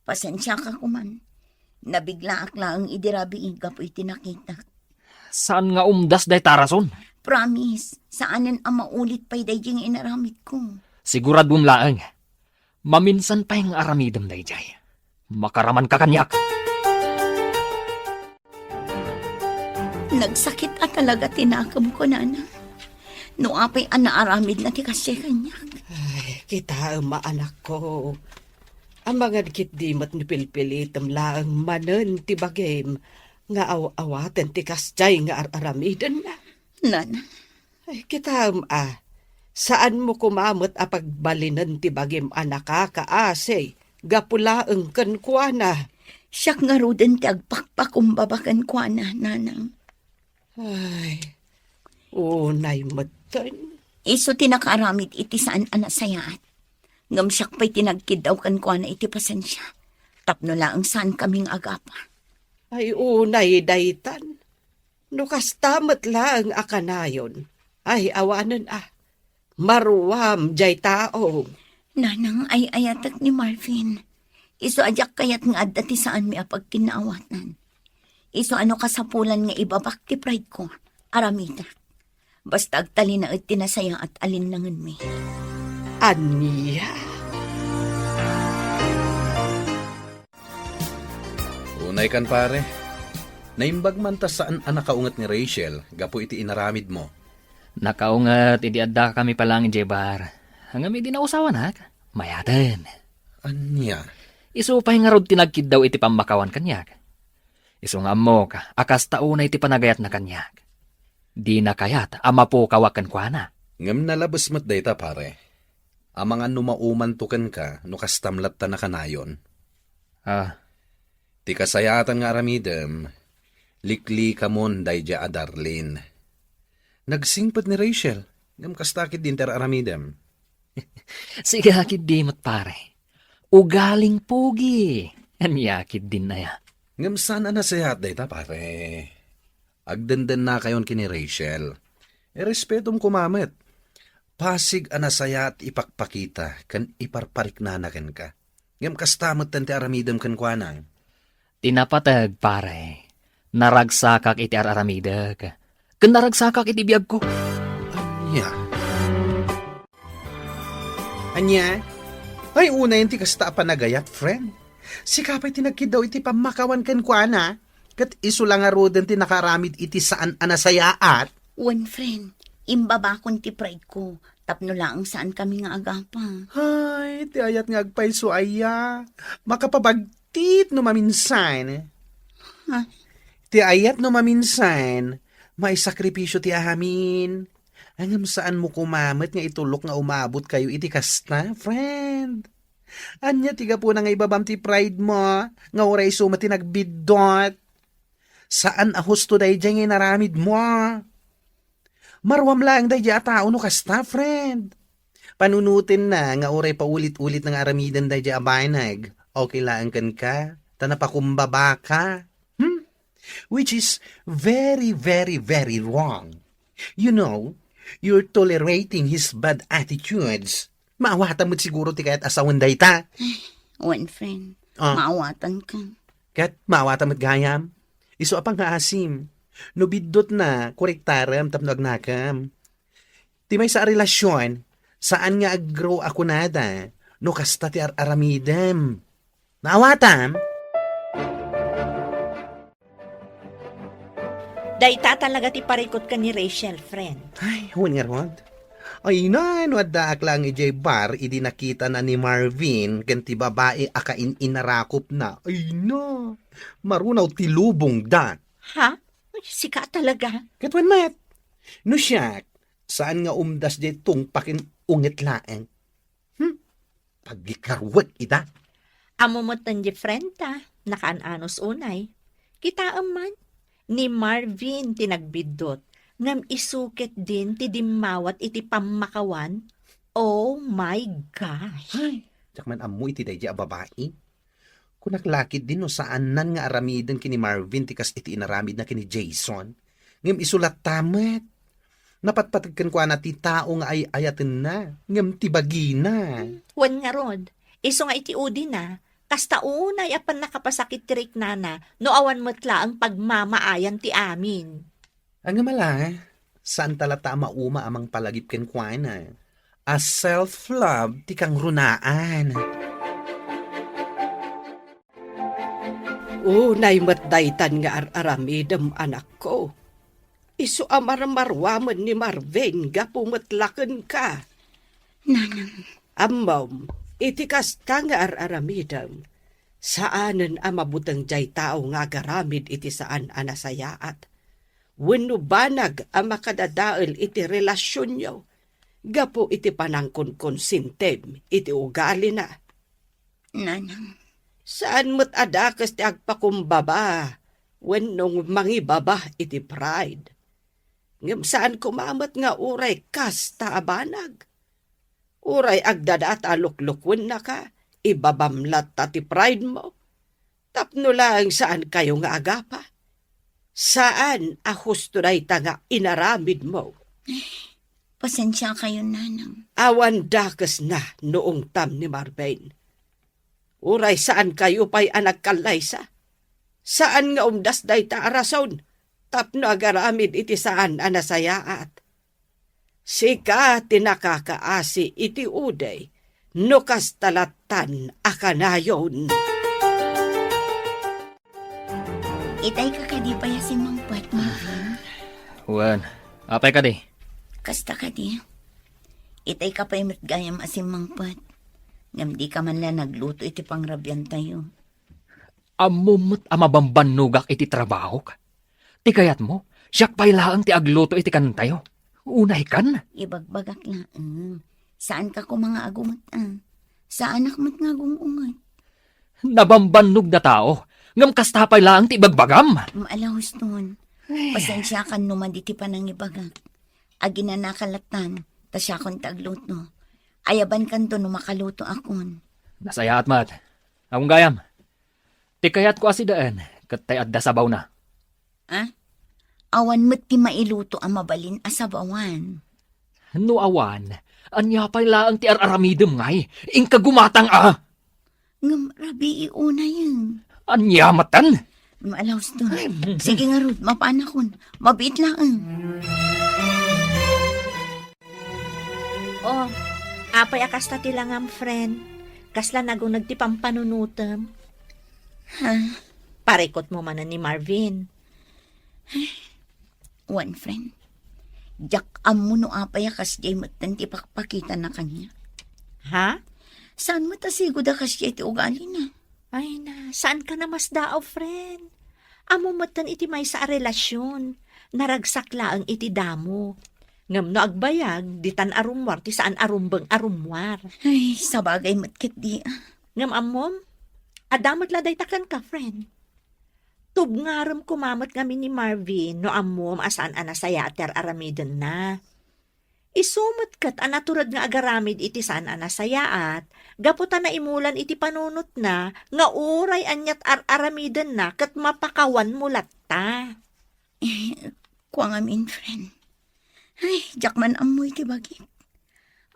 Pasensiaka koman. Nabiglaak laeng idi rabii gapu iti nakitak. Saan nga umdas dayta a rason? Promise, saanen a maulit pay daydi nga inaramidko. Siguradom laeng, maminsan pay nga aramidem daydiay. Makaramanka kaniak. Nagsakit a talaga ti nakemko, Nanang. No apay a naaramidna ti kasdiay kaniak. Ay, kitaem a, anakko. Amangan ketdi met no pilpilitem laeng manen ti bagim nga aw-awaten ti kasdiay nga ar-aramidenna. Nanang. Ay, kitaem a, saanmo koma met a pagbalinen ti bagim a nakakaasi gapu laeng kenkuana. Siak ngaruden ti agpakpakumbaba kenkuana, Nanang. Ay, unay metten. Isu ti nakaaramid iti saan a nasayaat. Ngem siak pay ti nagkiddaw kenkuana iti pasensia. Tapno laeng saankami nga agapa. Ay, unay daytan. No kasta met laeng a kanayon, ay awanen a, maruam diay tao. Nanang, ay-ayatek ni Marvin. Isu a diak kayat nga adda ti saanmi a pagkinnaawatan. Isu a no kasapulan nga ibabak ti pride ko, aramidek. Basta agtalinaed ti nasayaat a linnangenmi. Ania? Unay kan, pare. Naimbag man ta saan a nakaunget ni Rachel gapu iti inaramidmo. Nakaunget idi addakami pa laeng idiay bar. Ngem idi nausawanak, mayaten. Ania? Isu pay ngarud ti nagkiddaw iti pammakawan kaniak. Isu nga ammok a kasta unay ti panagayatna kaniak. Dina kayat a mapukawak kenkuana. Ngem nalabes met dayta, pare. Amangan no maumanto kenka no kastam latta nakanayon. Ah. Ti kasayaatan nga aramidem, liklikamon daydiay a Darlene. Nagsingpet ni Rachel, ngem kasta ketdin ti ar-aramidem. Siak ketdi met, pare. Ugaling pogi. Ania ketdin aya? Ngem saan a nasayaat dayta, pare. Agdendennakayon ken ni Rachel. Irespetom koma met. Pasig a nasayaat ipakpakita ken iparpariknana kenka. Ngem kasta metten ti aramidem kenkuana. Ti napateg, pare, naragsakak iti ar-aramidek, ken naragsakak iti biagko. Ania? Ania? Ay, unayen ti kasta a panagayat, friend. Sika pay ti nagkiddaw iti pammakawan kenkuana, ket isu la ngaruden ti nakaaramid iti saan a nasayaat. Wen, friend, imbabakon ti pride ko tapno laeng saankami nga agapa. Ay, ti ayat nga agpayso aya. Makapabagtit no maminsan. Ha? Ti ayat no maminsan, maisakripisyo ti amin. Ngem saanmo koma met nga itulok nga umabotkayo iti kasta, friend. Ania ti gapuna nga ibabam ti pride mo, nga uray isu met ti nagbiddut? Saan a husto daydiay nga inaramidmo. Maruam laeng daydiay a tao no kasta, friend. Panunotenna nga uray paulit-ulit nga aramiden daydiay a banag. Okay laeng kenka, ta napakumbabaka. Hmm? Which is very, very, very wrong. You know, you're tolerating his bad attitudes. Maawatam met siguro ti kayat a sawen dayta. Wen, friend. Ah. Maawatanka. Ket maawatam met gayam. Isu a pangngaasim. No biddutna, korektarem tapno agnakem. Ti maysa a relasyon, saan nga ag-grow a kunada no kasta ti ar-aramidem. Naawatam? Dayta talaga ti parikut ken ni Rachel, friend. Ay, wen ngarud. Ay na, no addaak laeng idiay bar idi nakitana ni Marvin ken ti babai a kain-inarakupna. Ay na, marunaw ti lubongda. Ha? Sika talaga? Ket wen met. No siak, saan nga umdas diay tungpaken unget laeng. Hmm? Pagikaruek ida. Ammo met ti friend ta, nakaan-anos unay. Kitaem man, ni Marvin ti nagbiddut, ngem isu ketdin ti dimmawat iti pammakawan. Oh my gosh! Ay, diak man ammo iti daydiay a babai. Kunak la ketdin no saannan nga aramiden ken ni Marvin ti kas iti inaramidna ken ni Jason. Ngem isu latta met. Napatpateg kenkuana ti tao nga ay-ayatenna, ngem ti bagina. Wen ngarud, isu nga iti udina, kasta unay a pannakapasakit ti riknana no awan met laeng pagmamaayan ti amin. Ngem ala, saanta latta a mauma a mangpalagip kenkuana. A self-love ti kangrunaan. Unay met daytan nga ar-aramidem, anakko. Isu a marmaruamen ni Marvin gapu met la kenka. Nanang. Ammom, iti kasta nga ar-aramidem, saanen a mabuteng diay tao nga agaramid iti saan a nasayaat wenno banag a makadadael iti relasionyo gapu iti panangkonkonsintim iti ugalina. Nanang. Saan met a dakes ti agpakumbaba wenno mangibaba iti pride. Ngem saan koma met nga uray kasta a banag. Uray agdada ta luklukuennaka, ibabam latta ti pride mo. Tapno laeng saankayo nga agapa. Saan a husto dayta nga inaramidmo. Pasensiakayon, Nanang. Awan dakesna no ungtam ni Marvin. Uray saankayo pay a nagkallaysa. Saan nga umdas dayta a rason tapno agaramid iti saan a nasayaat. Sika ti nakakaasi iti uday no kasta lattan a kanayon. Itay ka kadi pay a simmangpet, Marvin? Wen, apay kadi? Kasta kadi. Itay ka pay met gayam a simmangpet. Ngem di ka man la nagluto iti pangrabiantayo. Ammom met a mabambannogak iti trabahok. Ti kayatmo, siak pay laeng ti agluto iti kanentayo. Unaykan? Ibagbagak laeng. Saan ka koma nga agumet-an. Saanak met nga agung-unget. Nabambannog da tao, ngem kasta pay laeng ti ibagbagam. Maala, Huston. Ay. Pasensiakan no madi ti panangibagak. Aginanaka lattan, ta siakon ti agluto. Ayabankanto no makaluto akon. Nasayaat met. Awan gayam. Ti kayatko a sidaen, ket tay adda sabawna. Ah? Awan met ti mailuto a mabalin a sabawan. No awan, ania pay laeng ti ar-aramidem ngay? Inka gumatang a! Ngem rabii unayen. Ania metten? Maala, Huston. Ay, mm. Sige ngarud, mapanakon. Mabiit laeng. Oh, apay a kasta ti langam, friend? Kasla naguneg ti pampanunotem? Ha? Parikutmo manen ni Marvin. Wen, friend. Diak ammo no apay a kasdiay metten ti pakpakitana kaniak. Ha? Saan met a sigud a kasdiay ti ugalina? Ay na, saan ka namasdaaw, friend? Ammo metten iti maysa a relasion, naragsak laeng iti damo. Ngem no agbayag, ditan a rummuar ti saan a rumbeng a rummuar. Ay, sabagay met ketdi, ah. Ngem ammom, adda met la dayta kenka, friend. Tubngarem koma met ngamin ni Marvin no ammom a saan a nasayaat ti ar-aramidenna. Isu met ket a natured nga agaramid iti saan a nasayaat, gapu ta naimulan iti panunotna nga uray aniat ar-aramidenna ket mapakawanmo latta. Eh, kua ngamin, friend. Ay, diak man ammo iti bagik.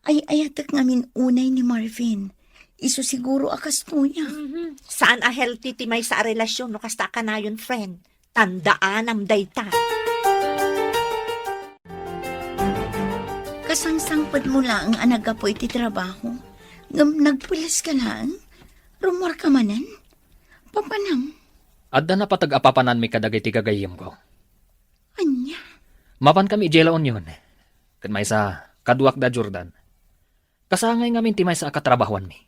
Ay-ayatek ngamin unay ni Marvin. Isu siguro a kastoya. Mhm. Saan a healthy ti maysa a relasion no kasta a kanayon, friend. Tandaanam dayta. Kasangsangpetmo laeng a naggapu iti trabaho, ngem nagpulas ka laeng? Rummuar ka manen? Papanam? Adda napateg a papananmi kadagiti gagayyemko. Ania? Mapan kami idiay La Union. Ket maysa, kaduak da Jordan. Kasangay ngamin ti maysa a katrabahoanmi.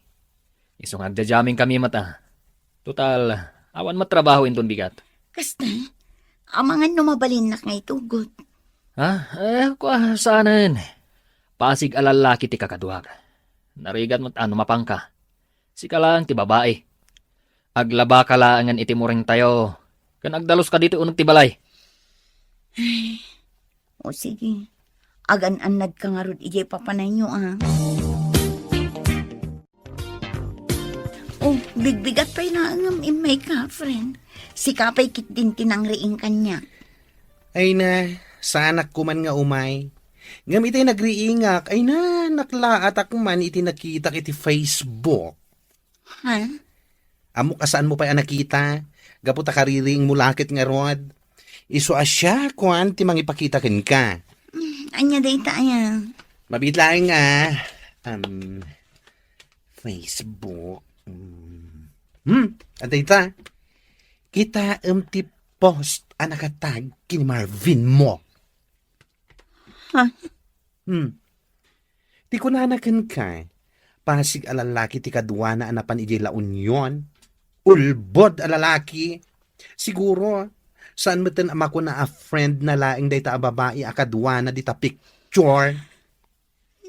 Isu nga agdiadiaming kami met a. Total, awan met trabaho inton bigat. Kasta, amangan no mabalinnak nga itugot. Ha? Eh, kua, saanen. Pasig a lallaki ti kakaduak. Narigat met a no mapanka. Sika laeng ti babai. Aglabaka laengen iti muringtayo. Ken agdaluska ditoy uneg ti balay. Ay, o sige. Agan-annadka ngarud idiay papanayyo, ah. Oh, bigbigat pay laeng ngem immay ka, friend. Sika pay ketdin ti nangriing kaniak. Ay na, saanak ko man nga umay. Ngem itay nagriingak, ay na, naklaatak man iti nakitak iti Facebook. Ha? Ammok a saanmo pay a nakita, gapu ta kaririingmo la ket ngarud. Isu a siak, kuan, ti mangipakita kenka. Mm, ania dayta aya? Mabiit laeng a, um, Facebook. Mm. Hmm, adda ita. Kitaem ti post a nakatag ken ni Marvin mo. Ha? Hmm. Ti kunana kenka, pasig a lalaki ti kaduana a napan idiay La Union. Ulbod a lalaki. Siguro, saan metten a makuna a friend na laeng dayta a babai a kaduana dita picture.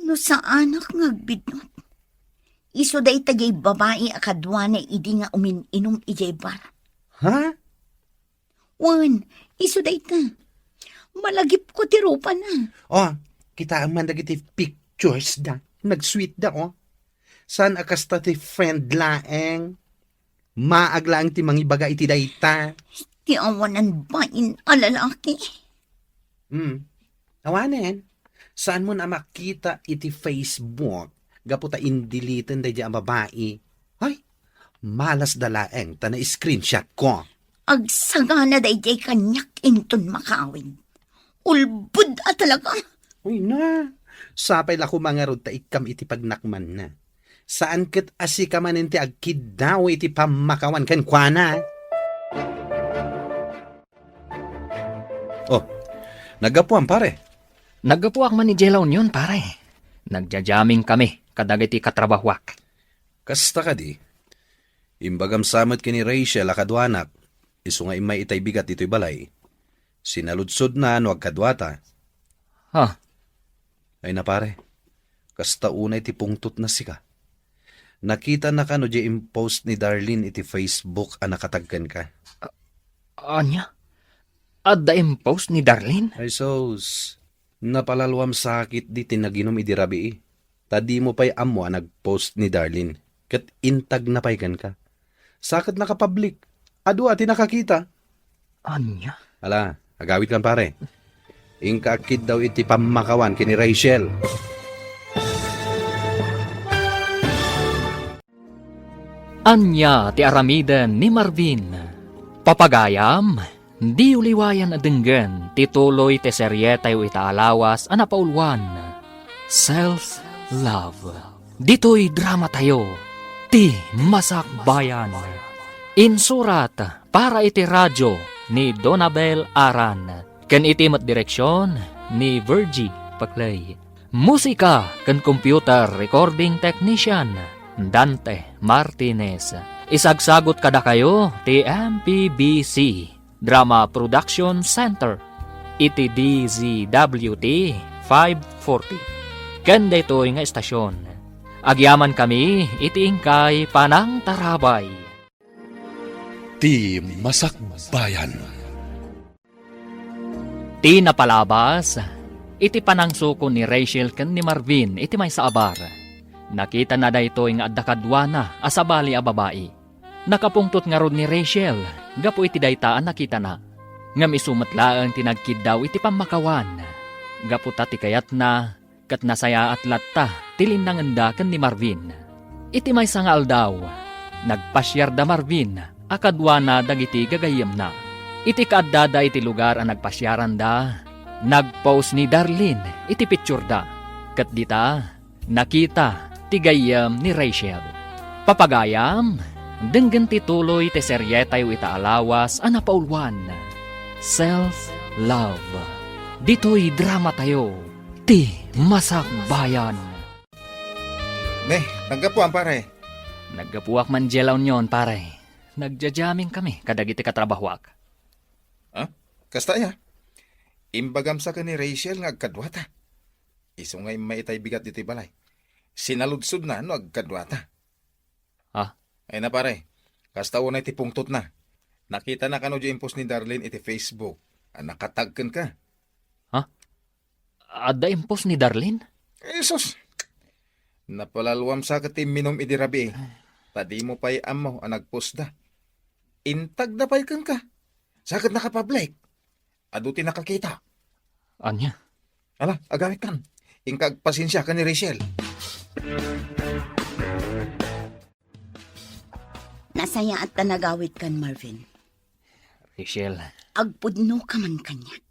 No saanak nga agbidngot, isu dayta jay babai a kaduana idi nga umin-inum idiay bar. Ha? Wen, isu dayta. Malagipko ti rupana. Oh, kitaem man dagiti pictures da. Nag-sweet da, oh. Saan a kasta ti friend laeng? Maag laeng ti mangibaga iti dayta. Ti awanan bain a lalaki. Hmm. Awanen, saanmon a makita iti Facebook gapu ta indeleten daydiay a babai. Ay, malasda laeng ta na-screenshot ko. agsagana daydiay kaniak inton makawid. Ulbod a talaga. Uy na, sapay la koma ngarud ta ikkam iti pagnakmanna. Saan ket a sika manen ti agkiddaw iti pammakawan kenkuana. Oh, naggapuam, pare. Naggapuak man idiay La Union, pare. Nagja-jamming kami kadagiti katrabahuak. Kasta kadi, imbagam sa met ken ni Rachel a kaduanak, isu nga immay itay bigat ditoy balay. Sinaludsodna no agkaduata. Ha? Ay na, pare, kasta unay ti pungtotna sika. Nakitana kano diay impost ni Darlene iti Facebook a nakatag kenka? Ania? Adda impost ni Darlene? Ay sus, napalalwam sakit di ti naginum idi rabii. Ta dimo pay ammo a nagpost ni Darlene, ket intagna pay kenka. Sa ket nakapablik, adu a ti nakakita. Ania? Ala, agawidkan, pare. Inka agkiddaw iti pammakawan ken ni Rachel. Ania ti aramiden ni Marvin? Papagayam, diyo liwayan a denggen ti tuloy ti serietayo ita a lawas a napauluan, Self Love. Ditoy dramatayo, Ti Masakbayan. Insurat para iti radio ni Donabel Aran, ken iti met direksion ni Virgie Paclay. Musika ken computer recording technician, Dante Martinez. Isagsagut kadakayo ti M P B C Drama Production Center iti D Z W T five forty. Ken daytoy nga estasion, agyamankami iti inkay panangtarabay. Ti Masakbayan. Ti napalabas, iti panangsuko ni Rachel ken ni Marvin iti maysa a bar. Nakitana daytoy nga adda kaduana a sabali a babai. Nakapungtot ngarud ni Rachel gapu iti dayta a nakitana. Ngem isu met laeng ti nagkiddaw iti pammakawan. Gapu ta ti kayatna, ket nasayaat latta ti linnangenda ken ni Marvin. Iti maysa nga aldaw, nagpasiar da Marvin a kaduana dagiti gagayyemna. Iti kaaddada iti lugar a nagpasiaranda, nagpost ni Darlene iti pictureda, ket dita, nakita ti gayyem ni Rachel. Papagayam, denggen ti tuloy ti serietayo ita a lawas a napauluan, Self Love. Ditoy dramatayo, Ti Masakbayan. Ne, naggapuam, pare. Naggapuak man diay La Union, pare. Nagja-jamming kami kadagiti katrabahuak. Ha? Kasta aya? Imbagam sa ken ni Rachel nga agkaduata. Isu nga immay itay bigat ditoy balay. Sinaludsodna no agkaduata. Ha? Ay na, pare, kasta unay ti pungtotna. Nakitana kano diay impost ni Darlene iti Facebook a nakatag kenka? Ha? Adda impost ni Darlene? Jesus! Napalalwam sa ket ti imminum idi rabii. Ta dimo pay ammo a nagpostda. Intagda pay kenka. Sa ket nakapablik. Adu ti nakakita. Ania? Ala, agawidkan. Inka agpasensia ken ni Rachel. Nasayaat ta nagawidkan, Marvin. Rachel. Agpudnoka man kaniak.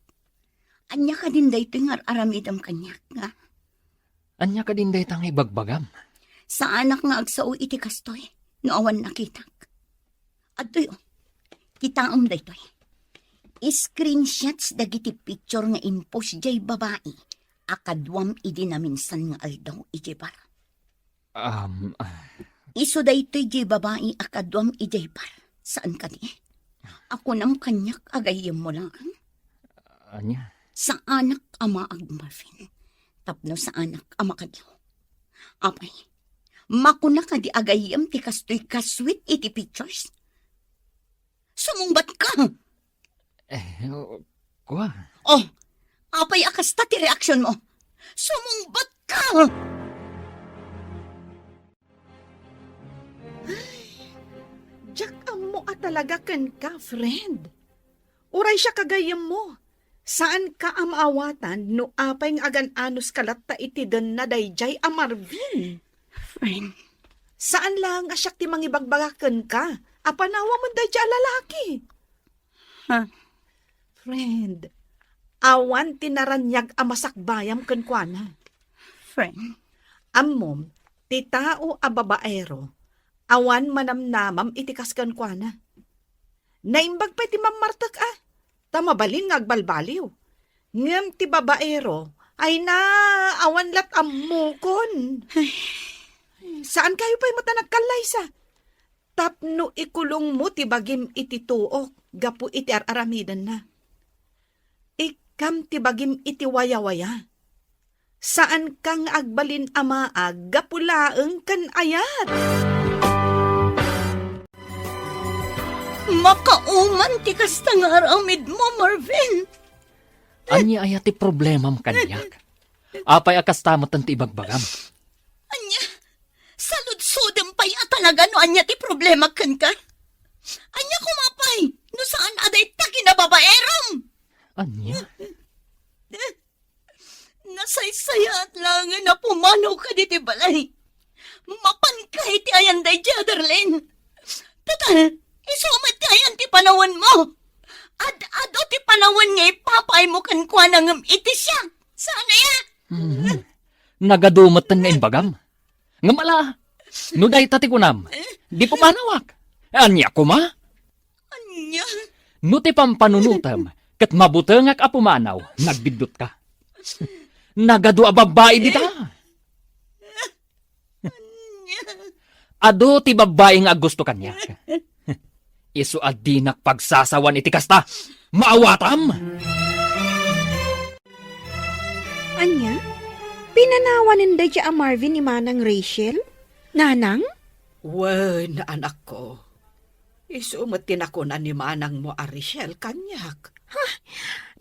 Ania kadin daytoy nga ar-aramidem kaniak, nga? Ania kadin dayta nga ibagbagam? Saanak nga agsao iti kastoy no awan nakitak. Adtoy, oh. Kitaem daytoy. Screenshots dagiti picture nga impost diay babai a kaduam idi naminsan nga aldaw idiay bar. Um, ah. Isu daytoy diay babai a kaduam idiay bar. Saan kadi? A kunam kaniak a gayyemmo laeng? Ania? Saanak a maag, Marvin. Tapno saanak a makadlaw. Apay, makuna kadi a gayyem ti kastoy kaswit iti pictures? Sumungbat ka! Eh, kua? Oh, apay a kasta ti reaksyon mo? Sumungbat ka! Ay, diak ammo a talaga kenka, friend. Uray siak a gayyemmo, saanka a maawatan no apay nga agan-anos ka latta iti denna daydiay a Marvin. Friend. Saan laeng a siak ti mangibagbaga kenka a panawamen daydiay a lalaki. Ah. Friend, awan ti naraniag a masakbayam kenkuana. Friend. Ammom, ti tao a babaero, awan manamnamam iti kas kenkuana. Naimbag pay ti mammartek a, ta mabalin nga agbalbaliw. Ngem ti babaero, ay na, awan lat ammokon. Ay. Saan kayo pay met a nagkallaysa? Tapno ikulongmo ti bagim iti tuok gapu iti ar-aramidenna. Ikkam ti bagim iti wayawaya. Saanka nga agbalin a maag gapu laeng ken ayat. Makauman ti kasta nga aramidmo, Marvin. Ania aya ti problemam kaniak? Apay a kasta met ti ibagbagam? Ania? Saludsodem pay a talaga no ania ti problema kenka? Ania koma pay no saan a dayta kinababaerom? Ania? Nasaysayaat laengen a pumanawka ditoy balay. Mapanka iti ayan daydiay a Darlene. Total, isu met ti ayan ti panawenmo. Ad-adu ti panawen nga ipapaaymo kenkuana ngem iti siak. Saan aya? Mhm. Nagadu metten nga imbagam. Ngem ala, no dayta ti kunam, di pumanawak. Ania koma? Ania? No ti pampanunotem ket mabutengak a pumanaw, nagbiddutka. Nagadu a babbai dita. Ania? Adu ti babbai nga aggusto kaniak. Isu a dinak pagsasawan iti kasta. Maawatam! Ania? Pinanawanen daydiay a Marvin ni Manang Rachel? Nanang? Wen, anakko. Isu met ti nakuna ni manangmo a Rachel kaniak. Ha?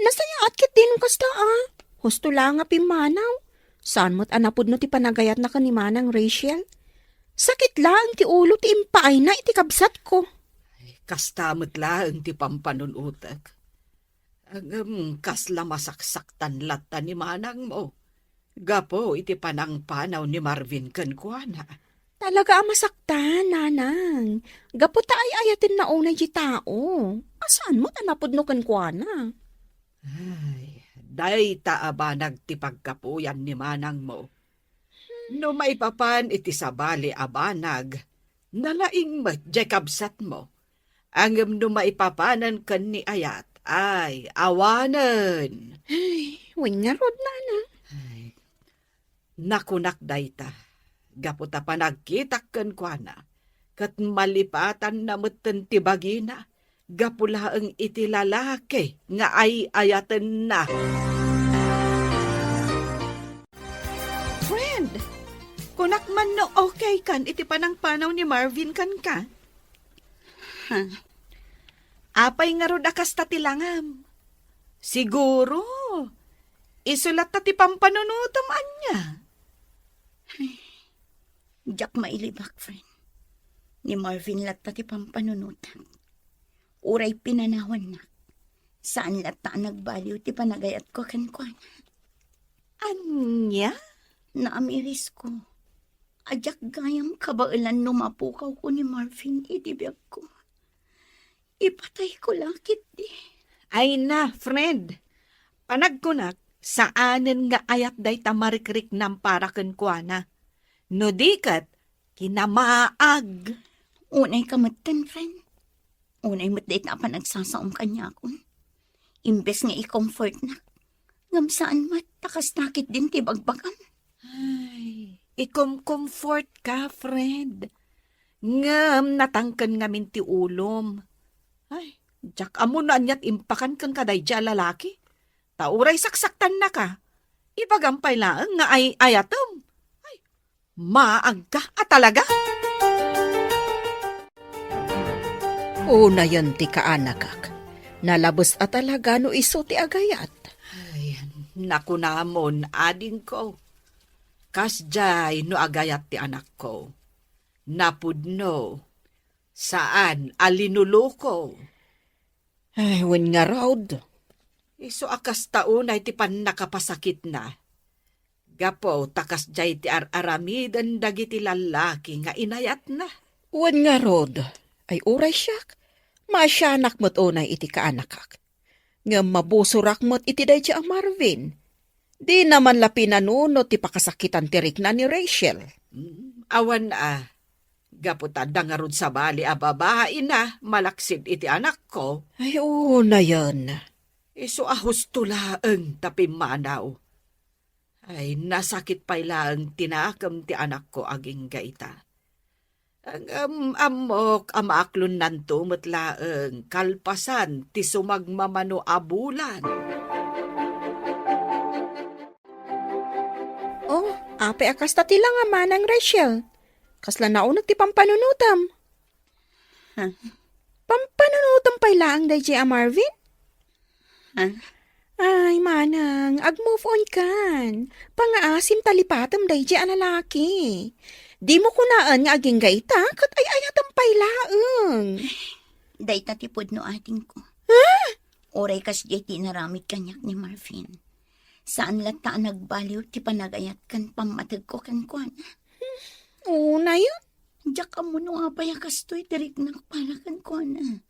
Nasayaat ketdi no kasta a. Husto la nga pimmanaw. Saan met a napudno ti panagayatna ken ni Manang Rachel? Sakit laeng ti ulo ti impaayna iti kabsatko. Ay, kasta met laeng ti pampanunotek. Ngem kasla masaksaktan latta ni manangmo gapu iti panangpanaw ni Marvin kenkuana. Talaga a masaktan, nanang. Gapu ta ay-ayatenna unay ti tao. A saan met a napudno kenkuana? Ay, dayta a banag ti paggapuyan ni manangmo. No maipapan iti sabali a banag, nalaing met diay kabsatmo. Ngem no maipapanen ken ni ayat, ay, awanen. Ay, wen ngarud, nanang. Ay, nakunak dayta, gapu ta panagkitak kenkuana, ket malipatanna metten ti bagina, gapu laeng iti lalaki nga ay-ayatenna. Friend, kunak man no okay kan iti panangpanaw ni Marvin kenka? Ha? Apay ngarud a kasta ti langam? Siguro, isu latta ti pampanunotem ania? Ay, diak mailibak, friend. Ni Marvin latta ti pampanunotak. Uray pinanawannak, saan latta a nagbaliw ti panagayatko kenkuana. Ania? Naamirisko a diak gayam kabaelan no mapukawko ni Marvin iti biagko. Ipatayko la ketdi. Ay na, friend. Panagkunak, saanen nga ayat dayta marikriknam para kenkuana. No di ket, kinamaag. Unay ka metten, friend. Unay met dayta a panagsasaom kaniakon. Imbes nga i-comfortnak, ngem saan met, ta kasta ketdin ti bagbagam. Ay, ikom-comfort ka, friend. Ngem natangken ngamin ti ulom. Ay, diak ammo no aniat impakan ken kadaydi a lalaki. Ta uray saksaktannaka, ibagam pay laeng nga ay-ayatem. Ay, maagka a talaga. Unayen ti kaanakak. Nalabes a talaga no isu ti agayat. Ay, nakunamon, adingko. Kasdiay no agayat ti anakko. Napudno. Saan a linuluko. Ay, wen ngarud. Isu a kasta unay ti pannakapasakitna. Gapu ta kasdiay ti ar-aramiden dagiti lallaki nga inayatna. Wen ngarud, ay uray siak, Maasianak met unay iti kaanakak. Ngem mabusorak met iti daydi a Marvin. Dina man la pinanunot ti pakasakitan ti rikna ni Rachel. Mm, awan a. Gapu ta adda ngarud sabali a babaina malaksid iti anakko. Ay, unayen. Isu a husto laeng ta pimmanaw. Ay, nasakit pay laeng ti nakem ti anakko agingga ita. Ngem ammok a maaklonnanto met laeng kalpasan ti sumagmamano a bulan. Oh, apay a kasta ti langa, Manang Rachel? Kasla nauneg ti pampanunotem? Huh? Pampanunotem pay laeng daydi a Marvin? Huh? Ay, Manang, ag-move on kan. Pangaasim ta lipatem daydi a lalaki. Dimo kunaen nga agingga ita, ket ay-ayatem pay laeng. Dayta ti pudno, adingko. Huh? Uray kasdiay ti inaramid kaniak ni Marvin. Saan latta a nagbaliw ti panagayat ken pammategko kenkuana. Unayen. Diak ammo no apay a kastoy ti riknak para kenkuana.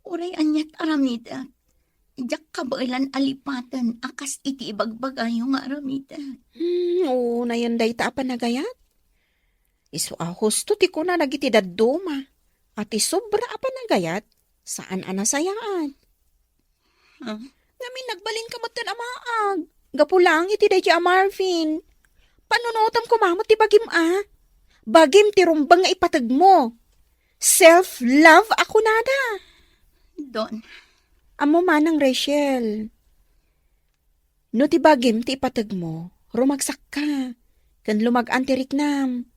Uray aniat aramidek, diak kabaelan a lipaten a kas iti ibagbagayo nga aramidek. Hmm, unayen dayta a panagayat. Isu a husto ti kuna dagiti dadduma, a ti sobra a panagayat, saan a nasayaat. Huh? Ngamin, nagbalinka metten a maag. Gapu laeng iti daydi a Marvin. Panunotem koma met ti bagim a. Bagim ti rumbeng nga ipategmo. Self-love a kunada. Don. Ammo, Manang Rachel. No ti bagim ti ipategmo, rumagsakka, ken lumag-an ti riknam.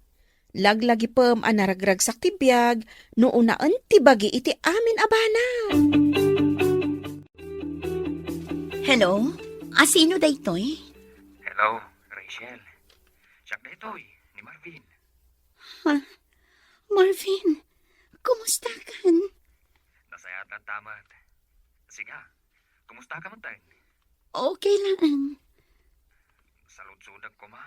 Laglagipem a naragragsak ti biag no unaen ti bagi iti amin a banag. Hello? Asino daytoy? Hello, Rachel. Siak daytoy, ni Marvin. Ha? Marvin, kumusta kan? Nasayaat latta met. Siak, kumusta ka met? Okay lang. Saludsodek koma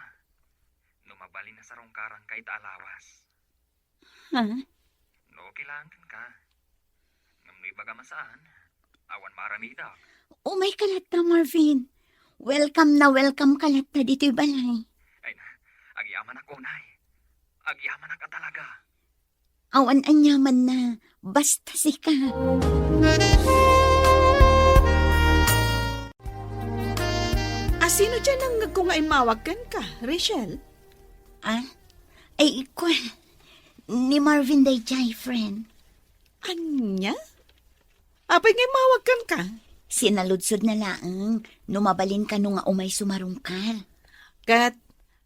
no mabalin a sarungkaranka ita a lawas. Ha? No okay lang kenka. Ngem no ibagam a saan, awan maaramidek. Umayka latta, Marvin. Welcome na welcome ka latta ditoy balay. Ay na, agyamanak unay. Agyamanak a talaga. Awan aniamanna, basta sika. Asino diay nangngegko nga immawag kenka, Rachel? Ah? Ay, ikua. Ni Marvin daydiay, friend. Ania? Apay nga immawag kenka? Sinaludsodna laeng no mabalin kano nga umay sumarungkar. Ket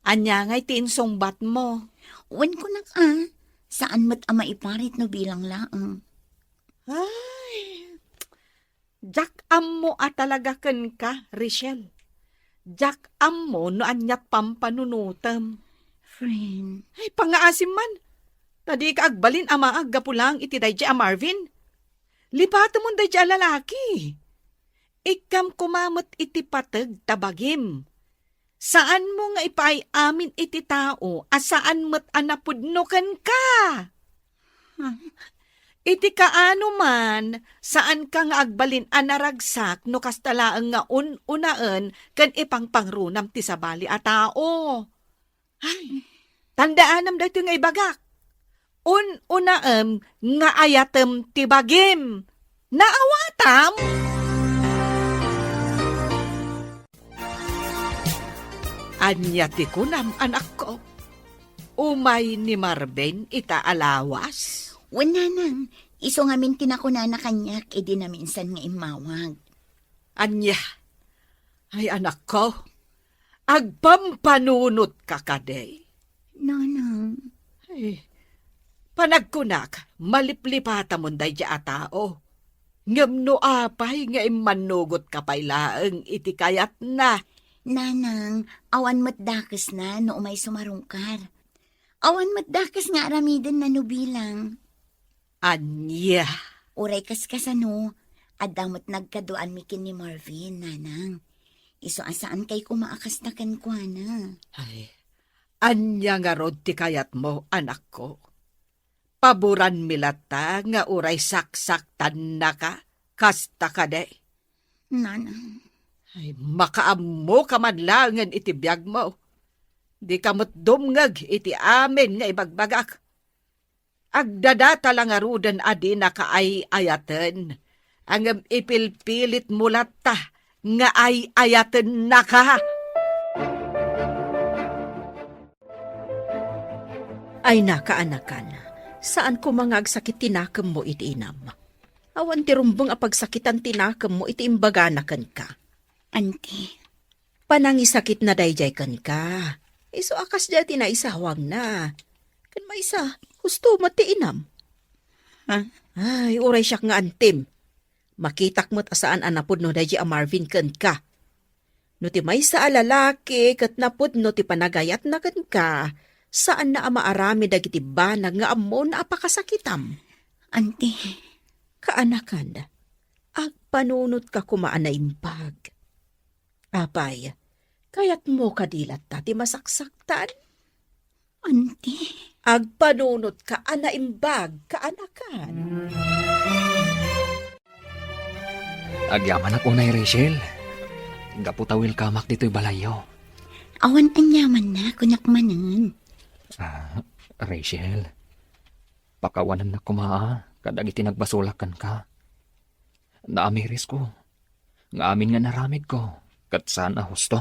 ania ngay ti insungbatmo? Wen, kunak a, saan met a maiparit no bilang laeng. Ay, diak ammo a talaga kenka, Rachel. Diak ammo no aniat pampanunotem. Friend. Ay, pangaasim man. Ta dika agbalin a maag gapu laeng iti daydiay a Marvin. Lipatemon daydiay a lalaki. Ikkam koma met iti pateg ta bagim. Saanmo nga ipaay amin iti tao a saan met a napudno kenka. Iti kaano man, saanka nga agbalin a naragsak no kasta laeng nga un-unaen ken ipangpangrunam ti sabali a tao. Ay, tandaanem daytoy nga ibagak. Un-unaem nga ayatem ti bagim. Naawatam? Ania ti kunam, anakko? Umay ni Marvin ita a lawas? Wen, nanang, isu ngamin ti nakunana kaniak idi naminsan nga immawag. Ania? Ay, anakko, agpampanunotka kadi? Nanang. Ay, panagkunak, maliplipatamon daydiay a tao. Ngem no apay nga immannugotka pay laeng iti kayatna? Nanang, awan met dakesna no umay sumarungkar. Awan met dakes nga aramidenna no bilang. Ania? Uray kaskasano, adda met nagkaduaanmi ken ni Marvin, nanang. Isu a saankay koma a kasta kenkuana. Ay, ania ngarud ti kayatmo, anakko? Paboranmi latta nga uray saksaktannaka, kasta kadi? Nanang. Ay, makaammoka man laengen iti biagmo. Dika met dumngeg iti amin nga ibagbagak. Agdadata la ngaruden a dinaka ay-ayaten, ngem ipilpilitmo latta nga ay-ayatennaka. Ay, nakaanakan, saan koma nga agsakit ti nakemmo iti inam. Awan ti rumbeng a pagsakitan ti nakemmo iti imbagana kenka. Anti. Panangisakitna daydiay kenka. Isu a kasdiay ti naisawangna. Ken maysa, husto met ti inam. Ha? Ay, uray siak nga antim. Makitak met a saan a napudno daydiay a Marvin kenka. No ti maysa a lalaki ket napudno ti panagayatna kenka, saanna a maaramid dagiti banag nga ammona a pakasakitam. Anti. Kaanakan, agpanunotka koma a naimbag. Apay, kayatmo kadi latta ti masaksaktan? Anti. Agpanunotka a naimbag, kaanakan. Agyamanak unay, Rachel. Gapu ta welcomeak ditoy balayyo. Awan aniamanna, kuniak manen. Ah, Rachel, pakawanennak koma a kadagiti nagbasolak kenka. Naamirisko nga amin nga inaramidko ket saan a husto.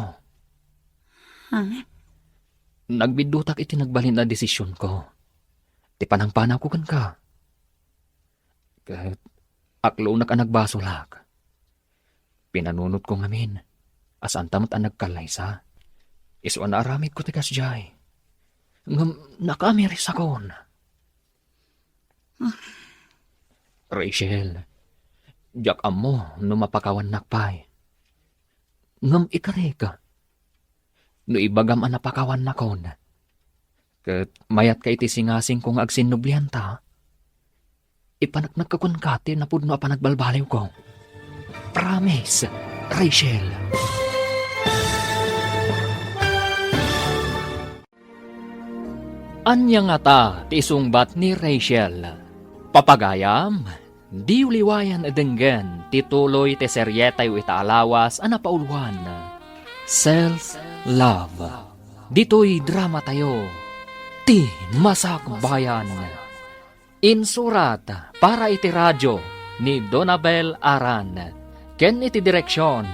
Ha? Nagbiddutak iti nagbalin a desisionko. Ti panangpanawko kenka. Ket aklonak a nagbasolak. Pinanunotko ngamin a saanta met a nagkallaysa. Isu a naaramidko ti kasdiay. Ngem nakaamirisakon. Rachel, diak ammo no mapakawannak pay. Ngem ikarik, no ibagam a napakawannakon, ket mayatka iti singasingko nga agsinnublianta, ipaneknekka kenka ti napudno a panagbalbaliwko. Promise, Rachel. Ania ngata ti isungbat ni Rachel? Papagayam, diyo liwayan a denggen ti tuloy ti serietayo ita a lawas a napauluan, Self Love. Ditoy dramatayo, Ti Masakbayan. Insurat para iti radio ni Donabel Aran ken iti direksion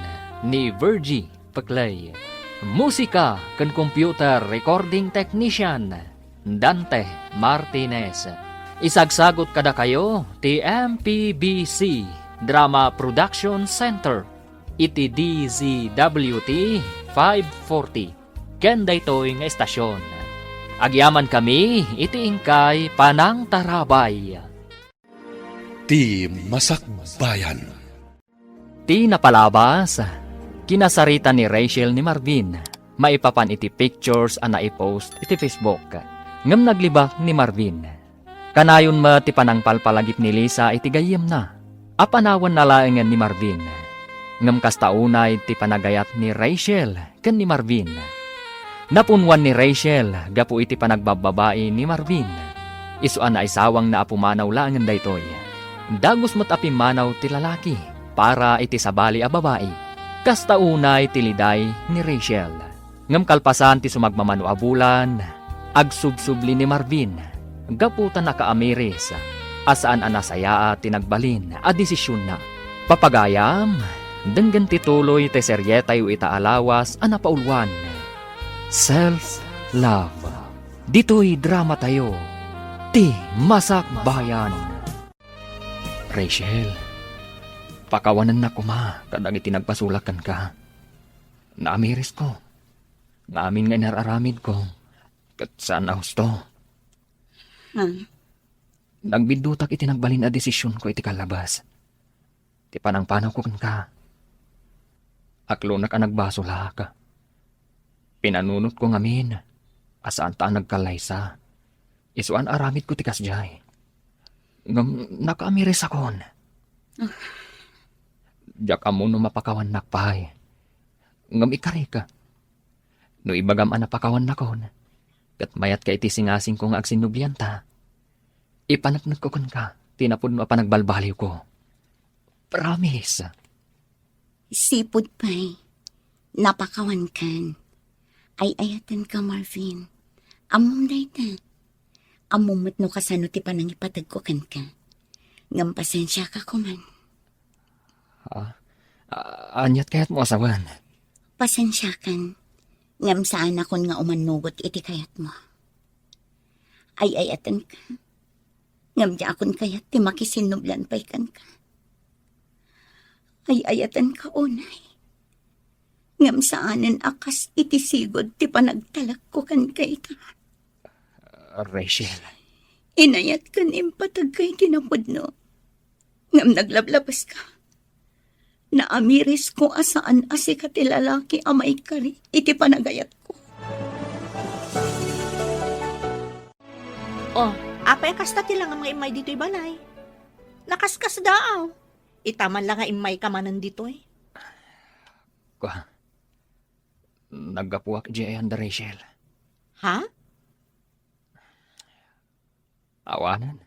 ni Virgie Peclay. Musika ken computer recording technician, Dante Martinez. Isagsagot kadakayo ti M P B C Drama Production Center iti D Z W T five forty ken daytoy nga estasion. Agyamankami iti inkay panangtarabay. Ti Masakbayan. Ti napalabas, kinasarita ni Rachel ni Marvin maipapan iti pictures a naipost iti Facebook. Ngem naglibak ni Marvin. Kanayon met ti panangpalpalagip ni Lisa iti gayyemna a panawanna laengen ni Marvin. Ngem kasta unay ti panagayat ni Rachel ken ni Marvin. Napunwan ni Rachel gapu iti panagbabbabai ni Marvin. Isu a naisawangna a pumanaw laengen daytoy. Dagus met a pimmanaw ti lalaki para iti sabali a babai. Kasta unay ti liday ni Rachel. Ngem kalpasan ti sumagmamano a bulan, agsubsubli ni Marvin gapu ta nakaamiris a saan a nasayaat ti nagbalin a desisionna. Papagayam, denggen ti tuloy ti serietayo ita a lawas a napauluan, Self Love. Ditoy dramatayo, Ti Masakbayan. Rachel, pakawanennak koma kadagiti nagbasolak kenka. Naamirisko nga amin nga inar-aramidko ket saan a husto. Hmm. Nagbiddutak iti nagbalin a desisionko iti kallabas. Ti panangpanawko kenka. Aklonak a nagbasolak. Pinanunotko ngamin a saanta a nagkallaysa. Isu a naaramidko ti kasdiay. Ngem nakaamirisakon. Ah. Diak ammo no mapakawannak pay. Ngem ikarik, no ibagam a napakawannakon, ket mayatka iti singasingko nga agsinnublianta, Ipaneknekko kenka ti napudno a panagbalbaliwko. Promise. Sipud pay, napakawankan. Ay-ayatenka, Marvin. Ammom dayta. Ammom met no kasano ti panangipategko kenka. Ngem pasensiaka koman. Ah, a-, aniat kayatmo a sawen? Pasensiakan. Ngem saanakon nga umannugot iti kayatmo. Ay-ayatenka. Ngem diakon kayat ti makisinnublan pay kenka. Ay-ayatenka unay. Ngem saanen a kas iti sigud ti panagtalekko kenka ita. Rachel. Inayat ken impategka iti napudno. Ngem naglablabaska. Naamirisko a saan a sika ti lalaki a maikari iti panagayatko. Oh, apay a kasta ti langam nga immay ditoy balay? Nakaskasdaaw. Ita man la nga immayka manen ditoy. Kua, naggapuak idiay ayan da Rachel. Ha? Awanen.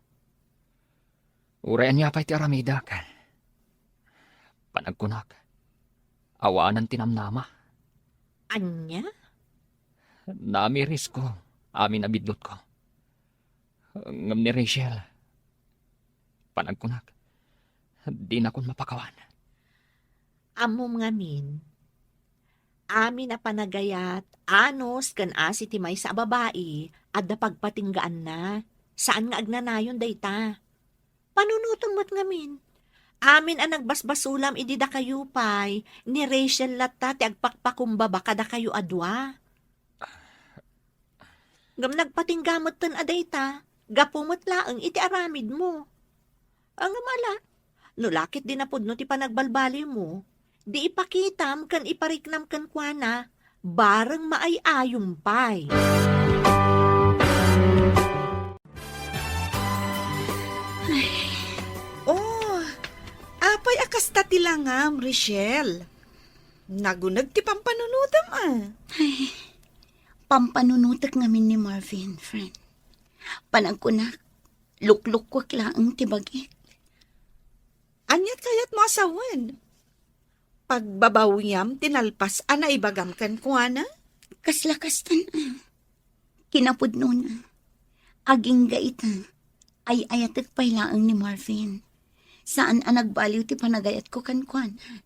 Uray ania pay ti aramidek. Panagkunak, awanen ti namnama. Ania? Naamirisko amin a bidlotko. Ngem ni Rachel, panagkunak, dinakon mapakawan. Ammom ngamin, amin a panagayat, anus ken asi ti maysa a babai, adda pagpatinggaanna. Saan nga agnanayon dayta. Panunotem met ngamin. Amin a nagbasbasulam idi dakayo pay, ni Rachel latta ti agpakpakumbaba kadakayo a dua. Ngem nagpatingga metten a dayta, gapu met laeng iti aramidmo. Ngem ala, no la ket di napudno ti panagbalbaliwmo, di ipakitam ken ipariknam kenkuana, bareng maay-ayom pay. Oh, apay a kasta ti langam, Rachel? Naguneg ti pampanunotem, a. Ay, pampanunotek ngamin ni Marvin, friend. Panagkunak, luklukkuek laeng ti bagik. Aniat kayatmo a sawen? Pagbabawiam ti nalpas a naibagam kenkuana? Kasla kastan, a. Kinapudnona, agingga ita, ay-ayatek pay laeng ni Marvin. Saan a nagbaliw ti panagayatko kenkuana.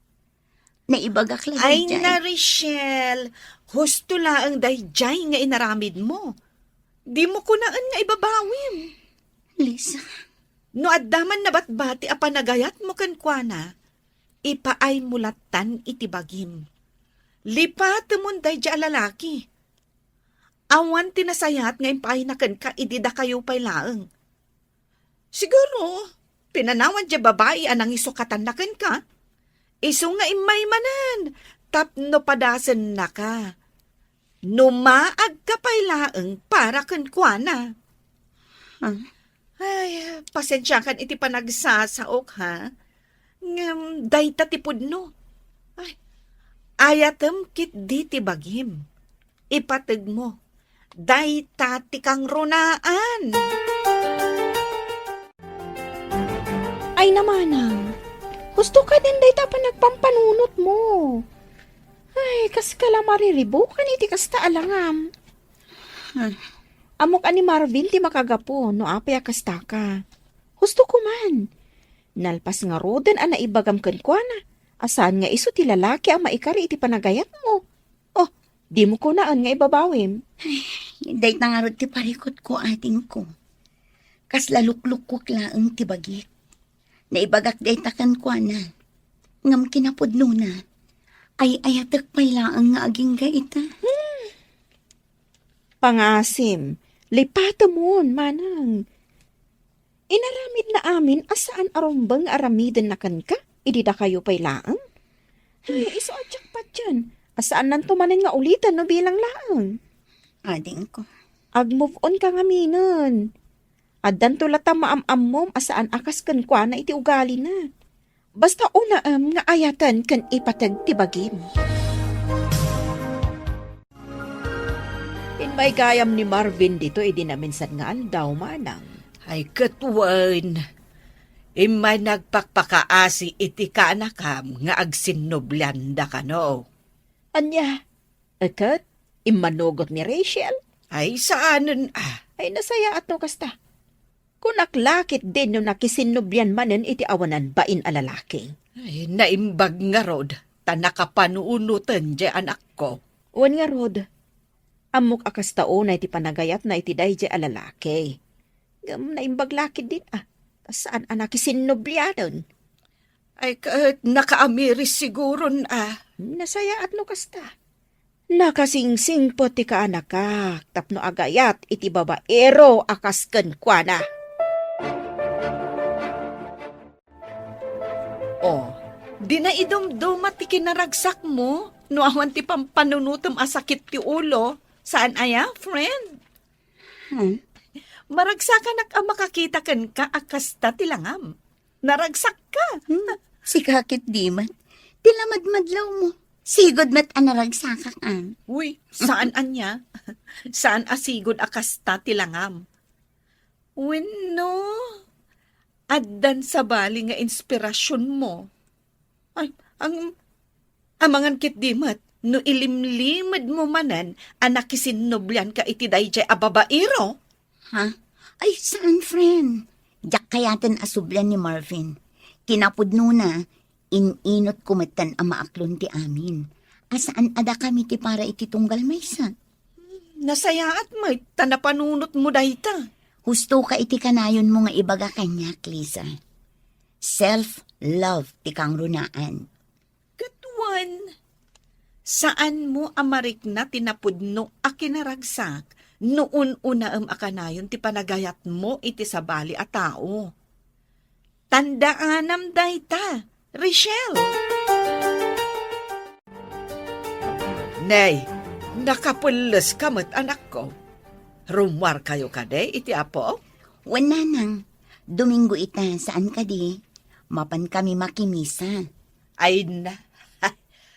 Naibagak la daydiay. Ay na, Rachel, husto laeng daydiay nga inaramidmo. Dimo kunaen nga ibabawim. Lisa. No adda man nabatbati a panagayatmo kenkuana, ipaaymo lattan iti bagim. Lipatemon daydiay a lalaki. Awan ti nasayaat nga impaayna kenka idi dakayo pay laeng. Siguro, pinanawan diay babai a nangisukatanna kenka, isu nga immay manen tapno padasennaka. No maagka pay laeng para kenkuana. Ah. Ay, pasensiakan iti panagsasaok, ha? Ngem dayta ti pudno. Ay, ayatem ketdi ti bagim. Ipategmo. Dayta ti kangrunaan. Ay, namanang. Husto kadin dayta a panagpampanunotmo. Ay, kaska la mariribukan iti kasta a langam. Ah. Ammok a ni Marvin ti makagapu no apay a kastaka. Husto koman. Nalpas ngaruden a naibagam kenkuana, a saan nga isu ti lalaki a maikari iti panagayatmo. Oh, dimo kunaen nga ibabawim. Ay, dayta ngarud ti parikutko, adingko. Kasla luklukkuek laeng ti bagik. Naibagak dayta kenkuana. Ngem kinapudnona, ay-ayatek pay laeng nga agingga ita. Hmm. Pangasim, lipatemon, manang. Inaramidna amin a saan a rumbeng nga aramidenna kenka idi dakayo pay laeng. Ay, isu a diak patien a saannanto manen nga uliten no bilang laeng. Adingko. Ag-move on ka ngaminen. Addanto latta maam-ammom a saan a kas kenkuana iti ugalina. Basta unaem nga ayaten ken ipateg ti bagim. Immay gayam ni Marvin ditoy idi naminsan nga aldaw, manang. Ay, ket wen, immay nagpakpakaasi iti kaanakam nga agsinnublianda kano. Ania? Ket immanugot ni Rachel? Ay, saanen a. Ay, nasayaat no kasta. Kunak la ketdin no nakisinnublian manen iti awanan bain a lalaki. Ay, naimbag ngarud, ta nakapanunoten diay anakko. Wen ngarud, ammok a kasta unay ti panagayatna iti daydiay a lalaki. Ngem naimbag la ketdin a, ta saan a nakisinnublianen. Ay, ket nakaamiris siguron a. Nasayaat no kasta. Nakasingsingpet ti kaanakak tapno agayat iti babaero a kas kenkuana. O, di naidumduma ti kinaragsakmo no awan ti pampanunotem a sakit ti ulo. Saan aya, friend? Hmm? Maragsakanak a makakita kenka a kasta ti langam. Naragsakka. Hmm, sika ketdi met. Ti lamadmadlawmo. Sigud met a naragsakak, a. Uy, saan ania? Saan a sigud a kasta ti langam? Wenno, addan sabali nga inspirasionmo? Ay, ang, amangan ketdi met, no ilimlimedmo manen a nakisinnublianka iti daydiay a babaero? Ha? Ay, saan, friend. Diak kayaten a sublian ni Marvin. Kinapudnona, in-inotko metten a maaklon ti amin. A saan a dakami ti para iti tunggal maysa. Nasayaat met, ta napanunotmo dayta. Husto ka iti kanayonmo nga ibaga kaniak, Liza. Self-love ti kangrunaan. Ket wen, saanmo a marikna ti napudno a kinaragsak no un-unaem a kanayon ti panagayatmo iti sabali a tao. Tandaanam dayta, Rachel. Nay, nakapelleska met, anakko. Rummuarkayo kadi iti Apo? Wen, nanang. Domingo ita, saan kadi? Mapankami makimisa. Ay na.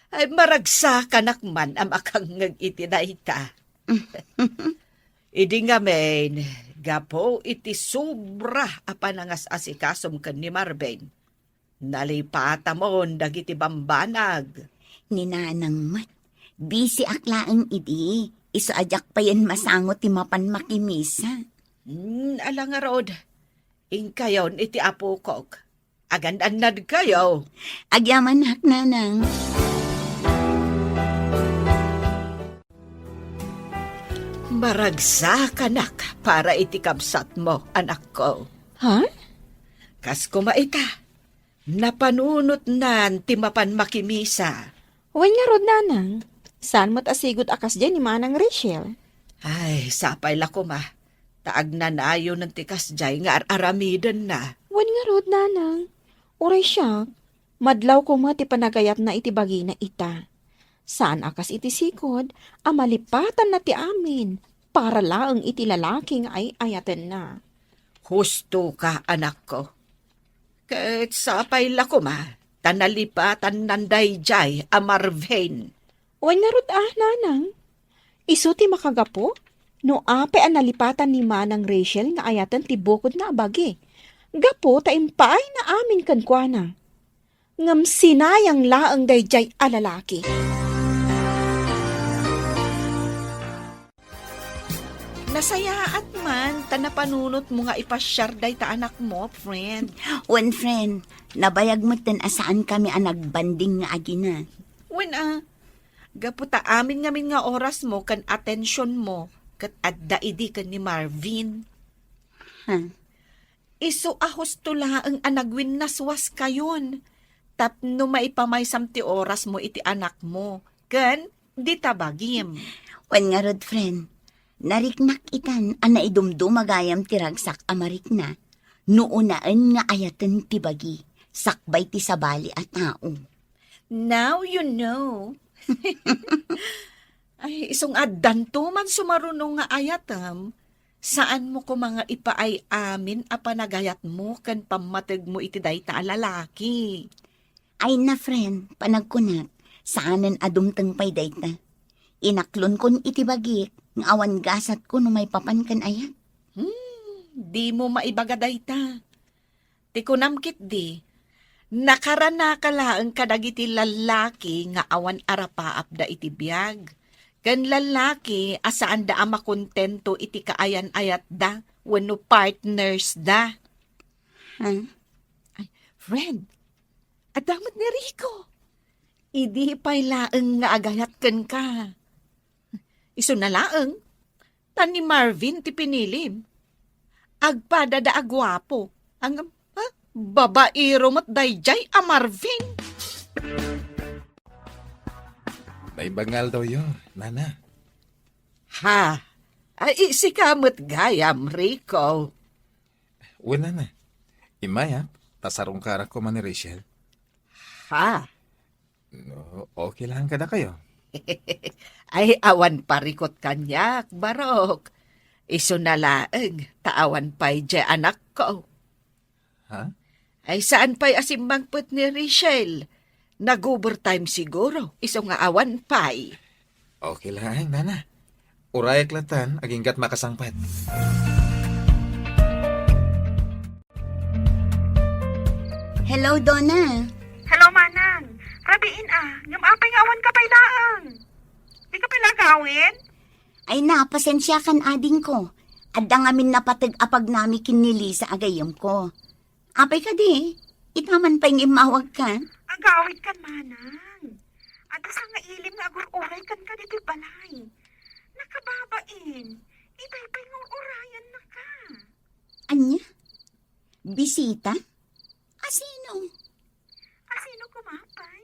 Ay, maragsakanak man a makangngeg iti dayta. Idi ngamin, gapu iti sobra a panangas-asikasom ken ni Marvin, nalipatamon dagiti bambanag. Ni nanang met, bisiak laeng idi, isu a diak payen masango ti mapan makimisa. Hmm, ala ngarud, inkayon iti apokok. Agan-annadkayo. Agyamanak, nanang. Maragsakanak para iti kabsatmo, anakko. Ha? Kas koma ita, napanunotnan ti mapan makimisa. Wen ngarud, nanang, saan met a sigud a kasdiay ni Manang Rachel. Ay, sapay la koma, ta agnanayonen ti kasdiay nga ar-aramidenna. Wen ngarud, nanang, uray siak, madlaw koma ti panagayatna iti bagina ita. Saan a kas iti sigud a malipatanna ti amin para laeng iti lalaki nga ay-ayatenna. Husto ka, anakko. Ket sapay la koma, ta nalipatannan daydiay a Marvin. Wen ngarud a, nanang. Isu ti makagapu no apay a nalipatan ni Manang Rachel nga ayaten ti bukodna a bagi. Gapu ta impaayna amin kenkuana. Ngem sinayang laeng daydiay a lalaki. Nasayaat man ta napanunotmo nga ipasiar dayta anakmo, friend. Wen, friend, nabayag metten a saankami a nagbanding nga agina. Wen a, gapu ta amin ngamin nga orasmo ken atensionmo ket adda idi ken ni Marvin. Ha? Isu a husto laeng a nagwinnaswaskayon tapno maipamaysam ti orasmo iti anakmo ken dita bagim. Wen ngarud, friend, nariknak itan a naidumduma gayam ti ragsak a marikna no unaen nga ayaten ti bagi sakbay ti sabali a tao. Now you know. Ay, isung addanto man sumaruno nga ayatem, saanmo koma nga ipaay amin a panagayatmo ken pammategmo iti dayta a lalaki. Ay na, friend, panagkunak, saanen a dumteng pay dayta. Inaklonkon iti bagik nga awan gasatko no maipapan ken ayat. Hmm, dimo maibaga dayta. Ti kunam ketdi, nakaranaka laeng kadagiti lallaki nga awan arapaapda iti biag, ken lallaki a saanda a makontento iti kaayan-ayatda wenno partnersda. Hmm? Ay, friend, adda met ni Rico. Idi pay laeng nga agayat kenka. Isuna laeng, ta ni Marvin ti pinilim. Agpadada a guapo. Ang, ha? Babaero met daydiay a Marvin. Naimbag nga aldawyo, Nana. Ha? Ay, sika met gayam, Rico. Wen, Nana. Immayak, ta sarungkarak koma ni Rachel. Ha? No, okay lang kadakayo? Ay, awan parikot kaniak, Barok. Isuna laeng, ta awan pay diay anakko. Ha? Ay, saan pay a simmangpet ni Rachel? Nag-overtime siguro, isu nga awan pay. Okay lang, Nana. Urayak latan, aginggat makasangpet. Hello, Donna. Hello, Manang. Rabiin a, ngem apay nga awan ka pay laeng? Di ka pay la agawid? Ay na, pasensiakan adingko. Adda ngamin napateg a pagnami ken ni Lisa a gayyemko. Apay kadi? Ita man pay nga immawagka? Agawidkan, Manang. Adda sangailim nga agur-uray kenka ditoy balay. Nakababain. Itay pay nga ur-urayannaka. Ania? Bisita? Asino? Asino koma pay?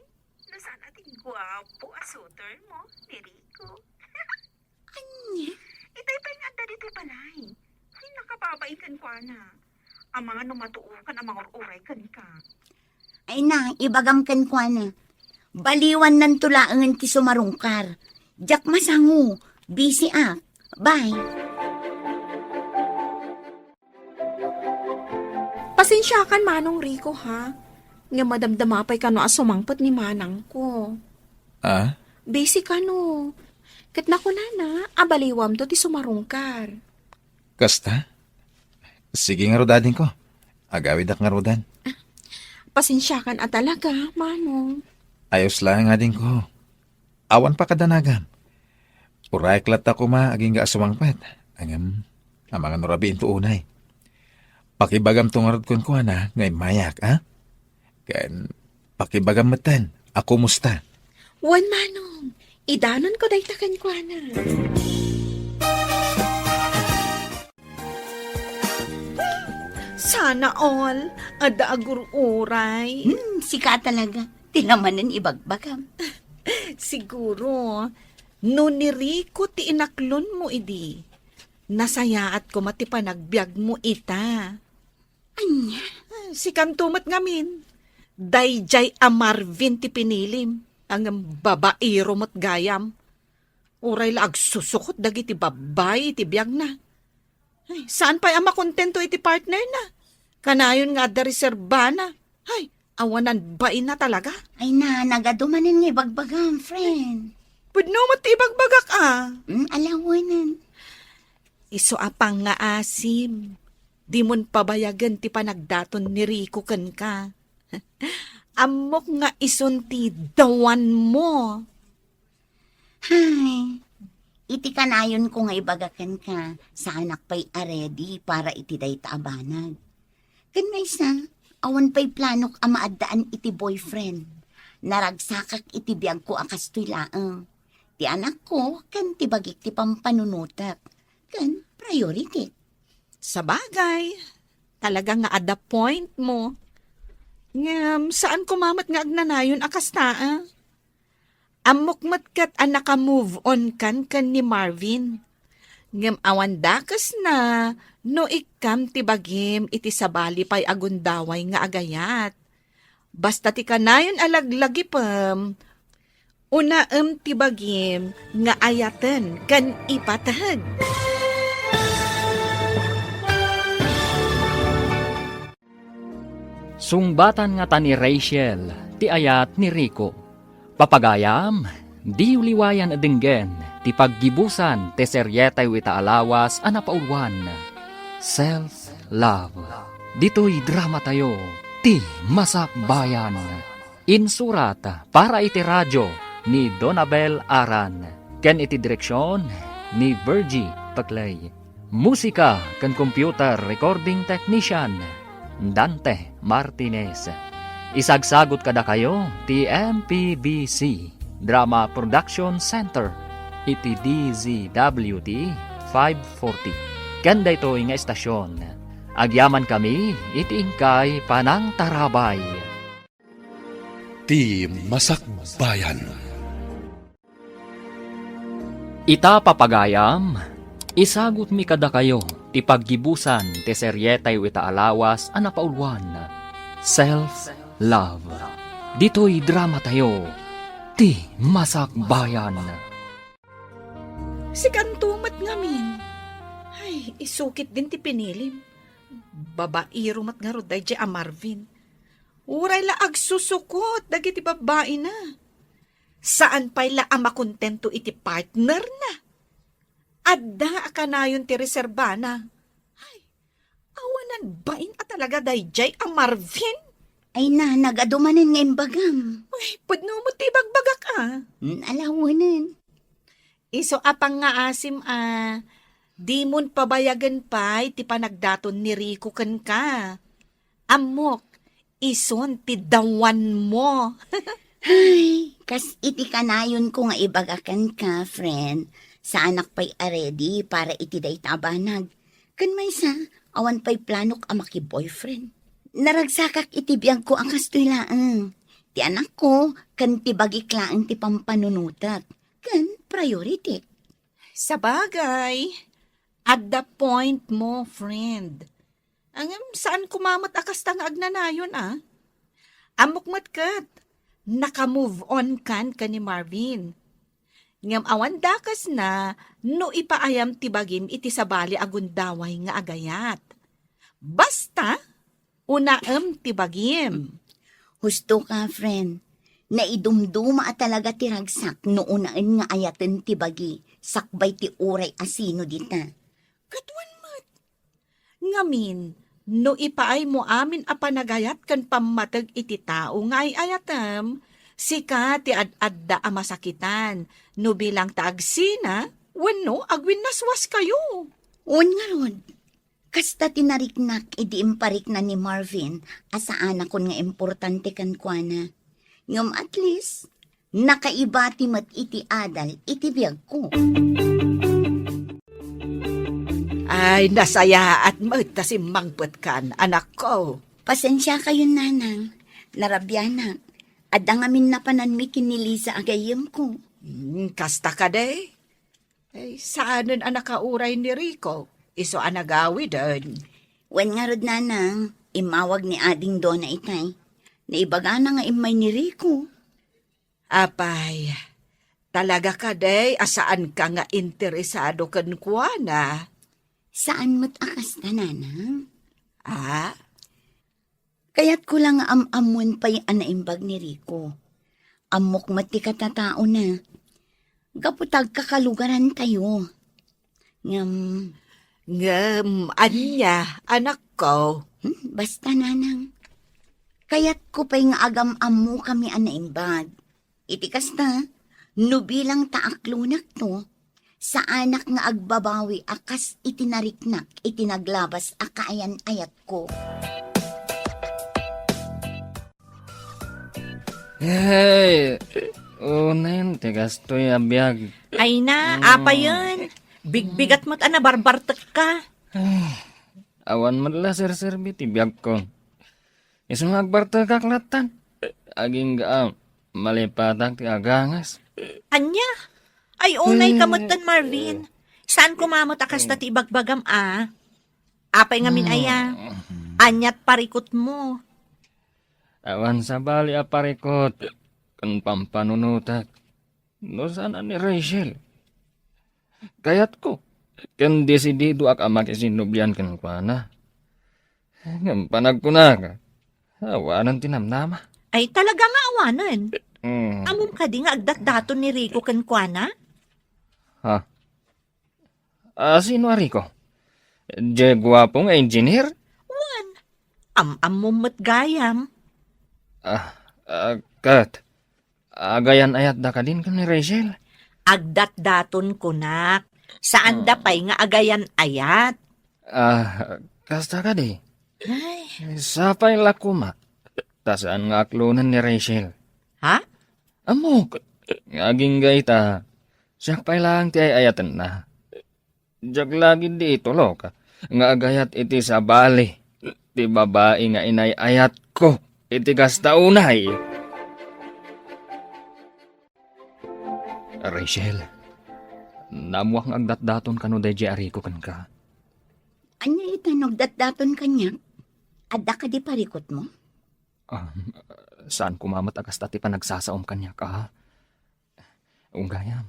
No saan a ti guapo a suitor mo, ni Rico. Ania? Itay pay nga adda ditoy balay. Ay, nakababain kenkuana. Amangan no matuokan a mangur-uray kenka. Ay na, ibagam kenkuana. Baliwannanto laengen ti sumarungkar. Diak masango. Busy ak. Bye. Pasensiakan, Manong Rico, ha? Nga madamdama pay kano a sumangpet ni manangko. Ah? Busy kano. Ket nakunana a baliwamto ti sumarungkar. Kasta? Sige ngarud, adingko. Agawidak ngarudan. Pasensiakan a talaga, Manong. Ayos lang, adingko. Awan pakadanagam. Urayak latta koma agingga a sumangpet. Ngem, amangan no rabiinto unay. Pakibagamto ngarud kenkuana nga immayak, a? Ken pakibagam metten a kumusta. Wen, Manong, idanonko dayta kenkuana. Sana all, adda agur-uray. Hmm, sika talaga. Ti namanen ibagbagam. Siguro, no ni Rico ti inaklonmo idi, nasayaat koma ti panagbiagmo ita. Ania? Sikanto met ngamin. Daydiay a Marvin ti pinilim, ngem babaero met gayam. Uray la agsusukot dagiti babbai iti biagna. Ay, saan pay a makontento iti partnerna? Kanayon nga adda reserbana. Ay, awanan baina talaga. Ay na, nagadu manen nga ibagbagam, friend. Pudno met ti ibagbagak, a. Mm, alawanan. Isu a pangngaasim. Dimon pabayagen ti panagdaton ni Rico kenka. Ammok nga isun ti dawanmo. Hay, iti kanayonko nga ibaga kenka, saanak pay a ready para iti dayta a banag. Ken maysa, awan pay planok a maaddaan iti boyfriend. Naragsakak iti biagko a kastoy laeng. Ti anakko ken ti bagik ti pampanunotek. Ken priority. Sabagay, talaga nga adda point mo. Ngem, saan koma met nga agnanayon a kasta, a? Ammok met ket a naka-move on kan ken ni Marvin. Ngem awan dakesna no ikkam ti bagim iti sabali pay a gundaway nga agayat. Basta ti kanayon a laglagipem, unaem ti bagim nga ayaten ken ipateg. Sungbatan ngata ni Rachel ti ayat ni Rico. Papagayam, diyo liwayan a denggen ti paggibusan ti serietayo ita a lawas a napauloan, Self Love. Ditoy dramatayo, Ti Masakbayan. Insurat para iti radio ni Donabel Aran, ken iti direksyon ni Virgie Paclay. Musika ken computer recording technician, Dante Martinez. Isagsagut kadakayo ti M P B C Drama Production Center iti D Z W T five forty. Ken daytoy nga estasyon, agyamankami iti inkay panangtarabay. Ti Masakbayan. Ita, papagayam, isagutmi kadakayo ti paggibusan ti serietayo ita a lawas a napauluan, Self Love. Ditoy dramatayo, Ti Masakbayan. Sikanto met ngamin. Ay, isukit din ti pinilim. Babaero met ngarud daydiay a Marvin. Uray la agsusukot dagiti babbaina. Saan pay la a makontento iti partnerna. Adda a kanayon ti reserbana. Ay, awanan bain a talaga daydiay a Marvin. Ay na, nagadu manen nga imbagam. Ay, pudno met ti ibagbagak, a. Mm, alawanen. Isu a pangngaasim a, dimon pabayagen pay ti panagdaton ni Rico kenka. Ammok, isun ti dawanmo. Ay, kas iti kanayonko nga ibaga kenka, friend, saanak pay a ready para iti dayta a banag. Ken maysa, awan pay planok a maki-boyfriend. Naragsakak iti biagko a kastoy laeng. Ti anakko ken ti bagik laeng ti pampanunotek ken priority. Sabagay, adda point mo, friend. Ngem saan koma met a kasta nga agnanayon, a. Ammok met ket, naka-move on kan ken ni Marvin. Ngem awan dakesna no ipaayam ti bagim iti sabali a gundaway nga agayat. Basta, unaem ti bagim. Husto ka, friend. Naidumduma a talaga ti ragsak no unaen nga ayaten ti bagi sakbay ti uray a sino dita. Kaduan met. Ngamin, no ipaaymo amin a panagayat ken pammateg iti tao nga ay-ayatem, sika ti ad-adda a masakitan, no bilang ta agsina wenno agwinnaswaskayo. Wen ngarud, kasta ti nariknak idi imparikna ni Marvin a saanakon nga importante kenkuana. Ngem at least, nakaibati met iti adal iti biagko. Ay, nasayaat met ta simmangpetkan, anakko. Pasensiakayon, nanang. Narabianak. Adda ngamin napananmi ken ni Liza a gayyemko. Hmm, kasta kadi? Ay, saanen a nakauray ni Rico, isu a nagawiden. Wen ngarud, nanang, immawag ni Ading Dona itay. Naibagana nga immay ni Rico. Apay, talaga kadi a saanka nga interesado kenkuana? Saan met a kasta, nanang. Ah? Kayatko la nga am-ammoen pay a naimbag ni Rico. Ammok met ti katataona. Gapu ta agkakalugarantayo. Ngem, ngem, ania, anakko? Hmm, basta, nanang. Kayatko pay nga agam-ammokami a naimbag. Iti kasta, no bilang ta aklonakto, saanak nga agbabawi a kas iti nariknak iti naglabas a kaayan-ayatko. Hey, unen ti kastoy a biag. Ay na, mm, apayen. Bigbigat met a nabarbartekka. Awan met la serserbi ti biagko. Isu nga agbartekak lattan. Agingga a malipatak ti agangas. Ania? Ay, unay ka metten, Marvin. Saan koma met a kasta ti ibagbagam a? Apay ngamin aya? Aniat parikutmo? Awan sabali a parikut ken pampanunotak. No saan a ni Rachel. Kayatko, ken desididoak a makisinobian kenkuana. Ngem panagkunaka, awanen ti namnama. Ay, talaga nga awanen? Mm. Ammom kadi nga agdatdaton ni Rico kenkuana? Ha? A, sino a Rico? Diay guapo nga engineer? Wen, am-ammom met gayam. Ah, ah, ket, agayan-ayatda kadin ken ni Rachel? Agdatdaton kunak. Saanda Hmm. pay nga agayan-ayat. Ah, kasta kadi? Ay. Sapay la koma. Ta saan nga aklonen ni Rachel. Ha? Ammok, nga agingga ita, siak pay laeng ti ay-ayatenna. Diak la gid di itulok nga agayat iti sabali ti babai nga inay-ayatko iti kasta unay. Rachel, naammoak nga agdatdaton kano daydiay a Rico kenka. Ania ita no agdatdaton kaniak? Adda kadi parikutmo? Ah, saan koma met a kasta ti panagsasaom kaniak, a? Ung gayam,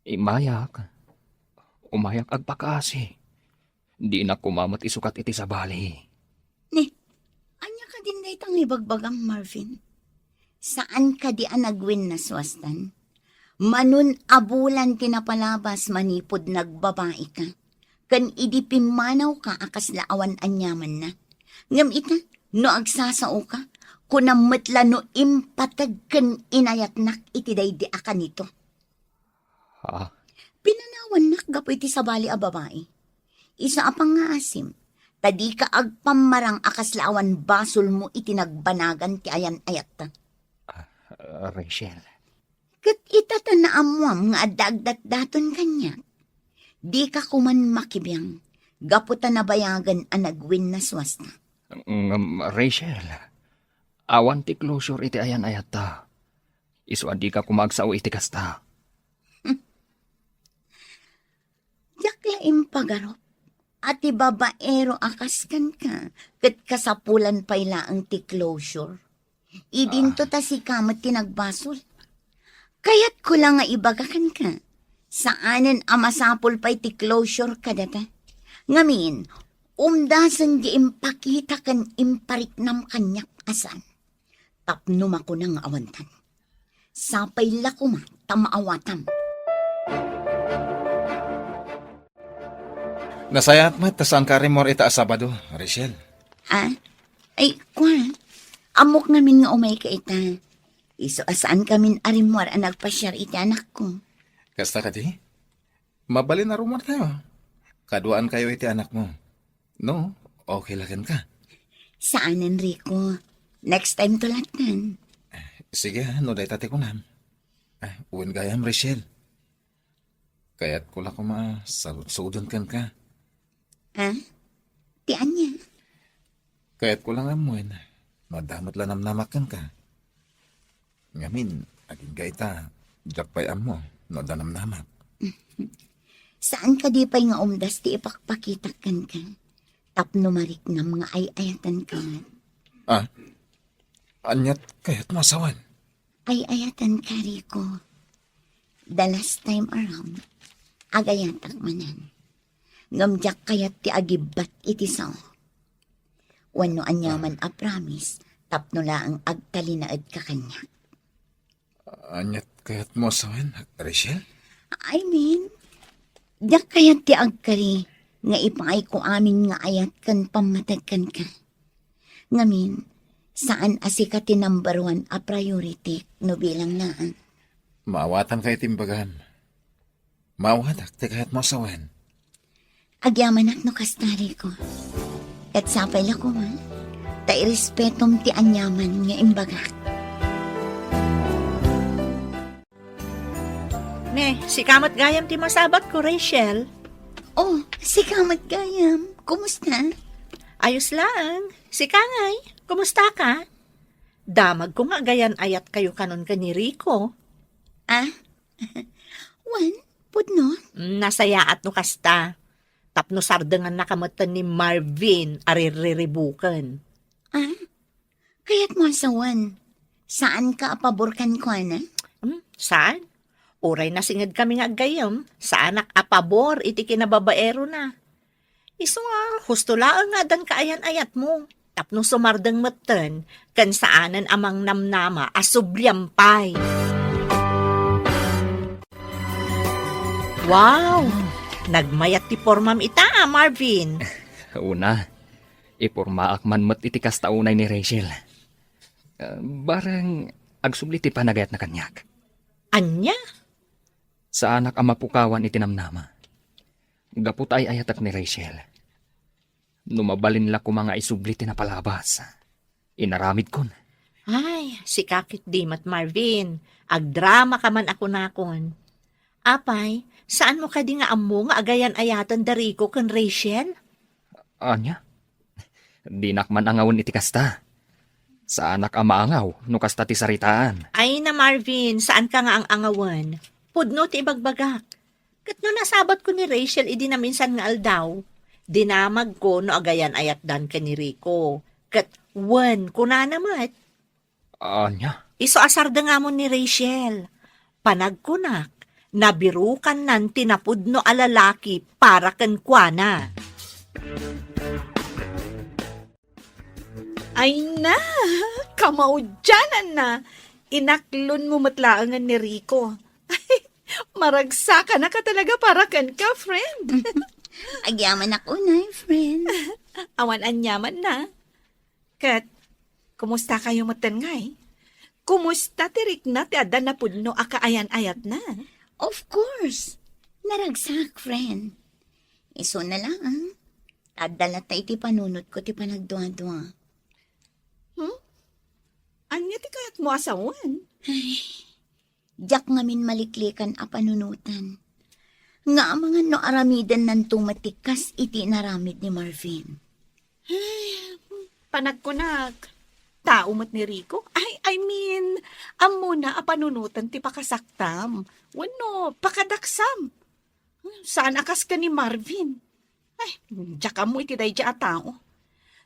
immayak, umayak agpakaasi. Dinak koma met isukat iti sabali. Ni, ania kadin dayta nga ibagbagam, Marvin? Saan kadi a nagwinnaswastan? Manun a bulan ti napalabas manipud nagbabaika, ken idi pimmanawka a kasla awan aniamanna. Ngem ita, no agsasaoka, kunam met la no impateg ken inayatnak iti daydi a kanito. Ha? Pinanawannak gapu iti sabali a babai. Isu a pangngaasim, ta dika agpammarang a kasla awan basolmo iti nagbanagan ti ayan-ayatta. Ah, Rachel. Ket ita ta naammoam nga adda agdatdaton kaniak. Dika koman makibiang, gapu ta nabayagen a nagwinnaswasta. Ngem, Rachel, awan ti closure iti ayan-ayatta. Isu a dika koma agsao iti kasta. Diak la impagarup a ti babaero a kas kenka ket kasapulan pay laeng ti closure. Idinto Ah. ta sika met ti nagbasol. Kayatko la nga ibaga kenka, saanen a masapul pay ti closure kadata. Ngamin, umdasen ti impakita ken impariknam kaniak a saan. Tapno makuna nga awantan. Sapay la koma ta maawatam. Nasayaat met ta saanka a rimmuar ita a Sabado, Rachel. Ah? Ay, kua. Ammok ngamin nga umayka ita. Isu a saankamin a rimmuar a nagpasiar iti anakko. Kasta kadi? Mabalin a rummuartayo. Kaduaankayo iti anakmo. No, okay la kenka. Saanen, Rico. Next time to latta. Sige, no dayta ti kunam. Ah, wen gayam, Rachel. Kayatko la koma a sarudsuden kenka. Ah? Ti ania? Kayatko la nga ammoen no adda met la namnamak kenka. Ngamin, agingga ita, diak pay ammo no adda namnamak. Saan kadi pay nga umdas ti ipakpakitak kenka? Tapno mariknam nga ay-ayatanka met. Ah? Aniat kayatmo a sawen? Ay-ayatanka, Rico. The last time around, agayatak manen. Ngem diak kayat ti agibbat iti sao. Wenno aniaman a promise tapno laeng agtalinaedka kaniak. Aniat kayatmo a sawen, Rachel? I mean, diak kayat ti agkari nga ipaayko amin nga ayat ken pammateg kenka. Ngamin, saan a sika ti number one a priority no bilang laeng. Maawatanka iti imbagam. Maawatak ti kayatmo a sawen. Agyamanak no kasta, Rico. Ket sapay la koma, ta irespetom ti aniaman nga imbagak. Ne, sika met gayam ti masabatko, Rachel. Oh, sika met gayam. Kumusta? Ayos laeng. Sika ngay, kumusta ka? Damagko nga agayan-ayatkayo kanon ken ni Rico. Ah? Wen, pudno? Mm, nasayaat no kasta. Tapno sardengannaka metten ni Marvin a rirriribuken. Ah? Kayatmo a sawen, saanka a pabor kenkuana? Hmm, saan? Uray nasingedkami nga aggayyem, saanak a pabor iti kinababaerona. Isu nga, husto laeng nga addan kaayan-ayatmo. Tapno sumardeng metten, ken saanen a mangnamnama a subliam pay. Wow! Nagmayat ti pormam ita, Marvin. Una, ipormaak man met iti kasta unay ni Rachel. Ah, bareng agsubli ti panagayatna kaniak. Ania? Saanak a mapukawan iti namnama. Gapu ta ay-ayatek ni Rachel. No mabalin la koma nga isubli ti napalabas, inaramidkon. Ay, sika ketdi met, Marvin. Agdramaka man a kunakon. Apay, saanmo kadi nga ammo nga agayan-ayaten da Rico ken Rachel? Ania? Dinak man angawen iti kasta. Saanak a maangaw no kasta ti saritaan. Ay na, Marvin, saanka nga ang-angawen. Pudno ti ibagbagak. Ket no nasabatko ni Rachel idi naminsan nga aldaw, dinamagko no agayan-ayatdan ken ni Rico. Ket wen, kunana met. Ania? Isu a sardengamon ni Rachel. Panagkunak, nabirukannan ti napudno a lalaki para kenkuana. Ay na, kamaudiananna. Inaklonmo met laengen ni Rico. Ay, maragsakanaka talaga para kenka, friend. Agyamanak unay, friend. Awan aniamanna. Ket, kumusta kayo metten ngay? Kumusta ti rikna ti adda napudno a kaayan-ayatna? Of course. Naragsak, friend. Isuna laeng, adda latta iti panunotko ti panagduadua. Hmm? Ania ti kayatmo a sawen? Ay, diak ngamin maliklikan a panunotan. Nga amangan no aramidennanto met ti kas iti inaramid ni Marvin. Ay, panagkunak, tao met ni Rico? Ay, I mean, ammona a panunotan ti pakasaktam wenno pakadaksam. Saan a kas ken ni Marvin. Ay, diak ammo iti daydiay a tao.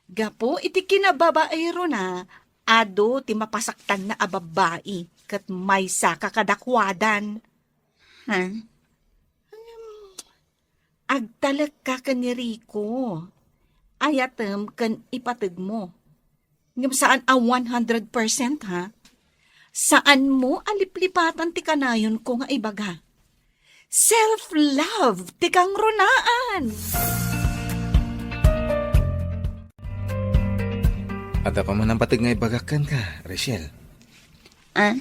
Gapu iti kinababaerona, adu ti mapasaktanna a babbai ket maysa ka kadakuadan. Ha? Agtalekka ken ni Rico. Ayatem ken ipategmo. Ngem saan a one hundred percent, ha? Saanmo a liplipatan ti kanayonko nga ibaga. Self-love ti kangrunaan! Adda pa man a pateg nga ibagak kenka, Rachel. Ah,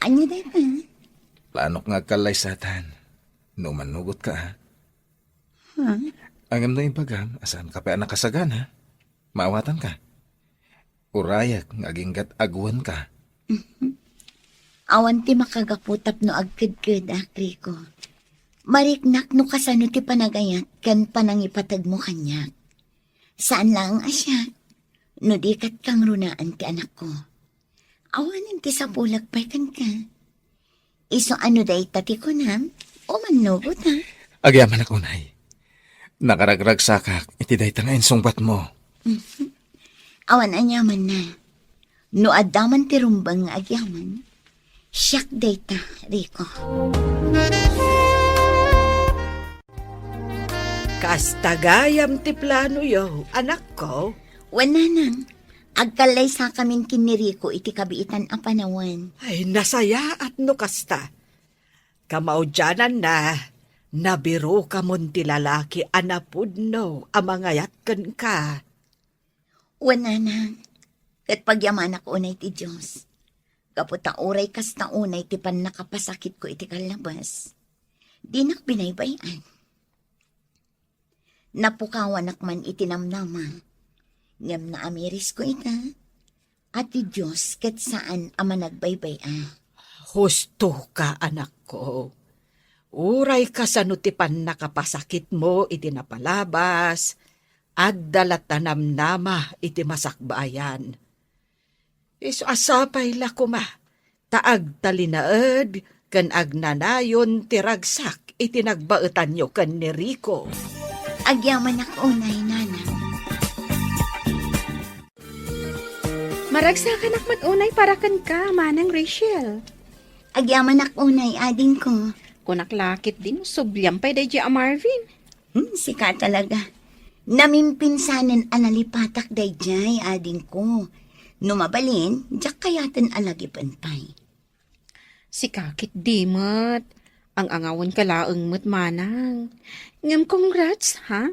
ania dayta? Planok nga agkallaysatan. No mannugot ka, ha? Hmm? Ngem no ibagam a saan ka pay a nakasagana, maawatanka. Urayek nga aginggat agwanka. Mhm. Awan ti makagapu tapno agkedkedak, Rico. Mariknak no kasano ti panagayat ken panangipategmo kaniak. Saan laeng a siak, no di ket kangrunaan ti anakko. Awanen ti sapulek pay kenka. Isu a no dayta ti kunam, umannugot, ha? Agyamanak unay. Nakaragragsakak iti dayta nga insungbatmo. Mhm. Awan aniamanna. No adda man ti rumbeng nga agyaman, siak dayta, Rico. Kasta gayam ti planoyo, anakko? Wen, nanang. Agkallaysakamin ken ni Rico iti kabiitan a panawen. Ay, nasayaat no kasta. Kamaudiananna, nabirukamon ti lalaki a napudno a mangayat kenka. Wen, nanang, ket pagyamanak unay ti Dios. Gapu ta uray kasta unay ti pannakapasakitko iti kallabes, dinak binaybay-an. Napukawanak man iti namnama, ngem naamirisko ita, a ti Dios ket saan a managbaybay-a. Husto ka, anakko. Uray kasano ti pannakapasakitmo iti napalabas, adda latta namnama iti masakbayan. Isu a sapay la koma ta agtalinaed ken agnanayon ti ragsak iti nagbaetanyo ken ni Rico. Agyamanak unay, nanang. Maragsakanak met unay para kenka, Manang Rachel. Agyamanak unay, adingko. Kunak la ketdin, subliam pay daydiay a Marvin. Hmm, sika talaga. Namimpinsanen a nalipatak daydiay, adingko. No mabalin, diak kayaten a lagipen pay. Sika ketdi met. Ang-angawenka laeng met, manang. Ngem congrats, ha?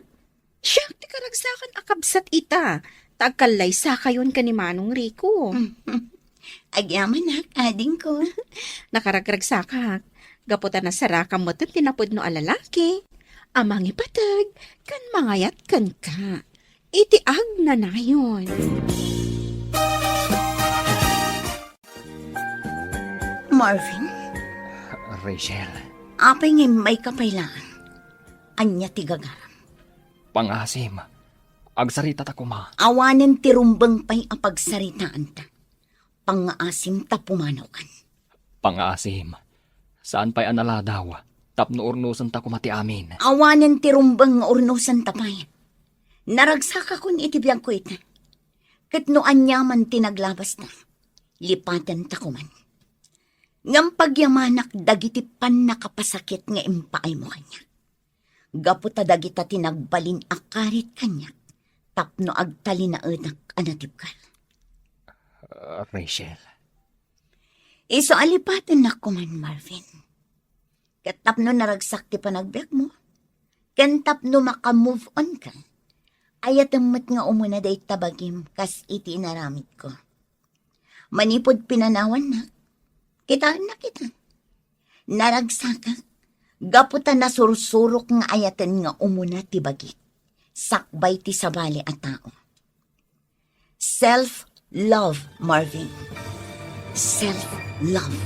Siak ti karagsakan a kabsat ita, ta agkallaysakayon ken ni Manong Rico. Agyamanak, adingko. Nakaragragsakak. Gapu ta nasarakam met ti napudno a lalaki a mangipateg ken mangayat kenka iti agnanayon. Marvin? Rachel. Apay nga immayka pay laeng? Ania ti gagaram? Pangaasim. Agsaritata koma. Awanen ti rumbeng pay a pagsaritaanta. Pangaasim ta pumanawkan. Pangaasim. Saan pay a naladaw tapno urnosenta koma ti amin. Awanen ti rumbeng nga urnosenta pay. Naragsakakon iti biagko ita. Ket no aniaman ti naglabasta, lipatenta koman. Ngem pagyamanak dagiti pannakapasakit nga impaaymo kaniak. Gapu ta dagita ti nagbalin a karit kaniak tapno agtalinaedak a natibker. Ah, Rachel. Isu a lipatennak koman, Marvin. Ket tapno naragsak ti panagbiagmo, ken tapno maka-move on ka, ayatem met nga umuna dayta bagim kas iti inaramidko. Manipud pinanawannak, kitaennak ita. Naragsakak, gapu ta nasursurok nga ayaten nga umuna ti bagik, sakbay ti sabali a tao. Self-love, Marvin. Self-love.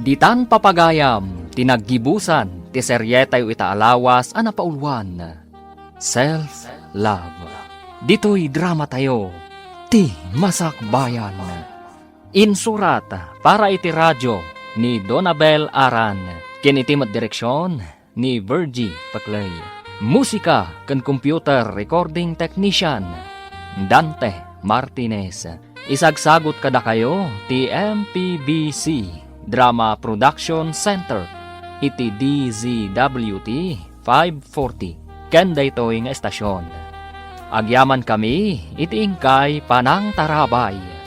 Ditan papagayam ti naggibusan ti serietayo ita a lawas a napauluan, Self-Love. Ditoy dramatayo, Ti Masakbayan. Insurat para iti radio ni Donabel Aran, ken iti met direksion ni Virgie Paclay. Musika ken computer recording technician, Dante Martinez. Isagsagut kadakayo ti M P B C Drama Production Center iti D Z W T five forty ken daytoy nga estasion. Agyamankami iti inkay panangtarabay.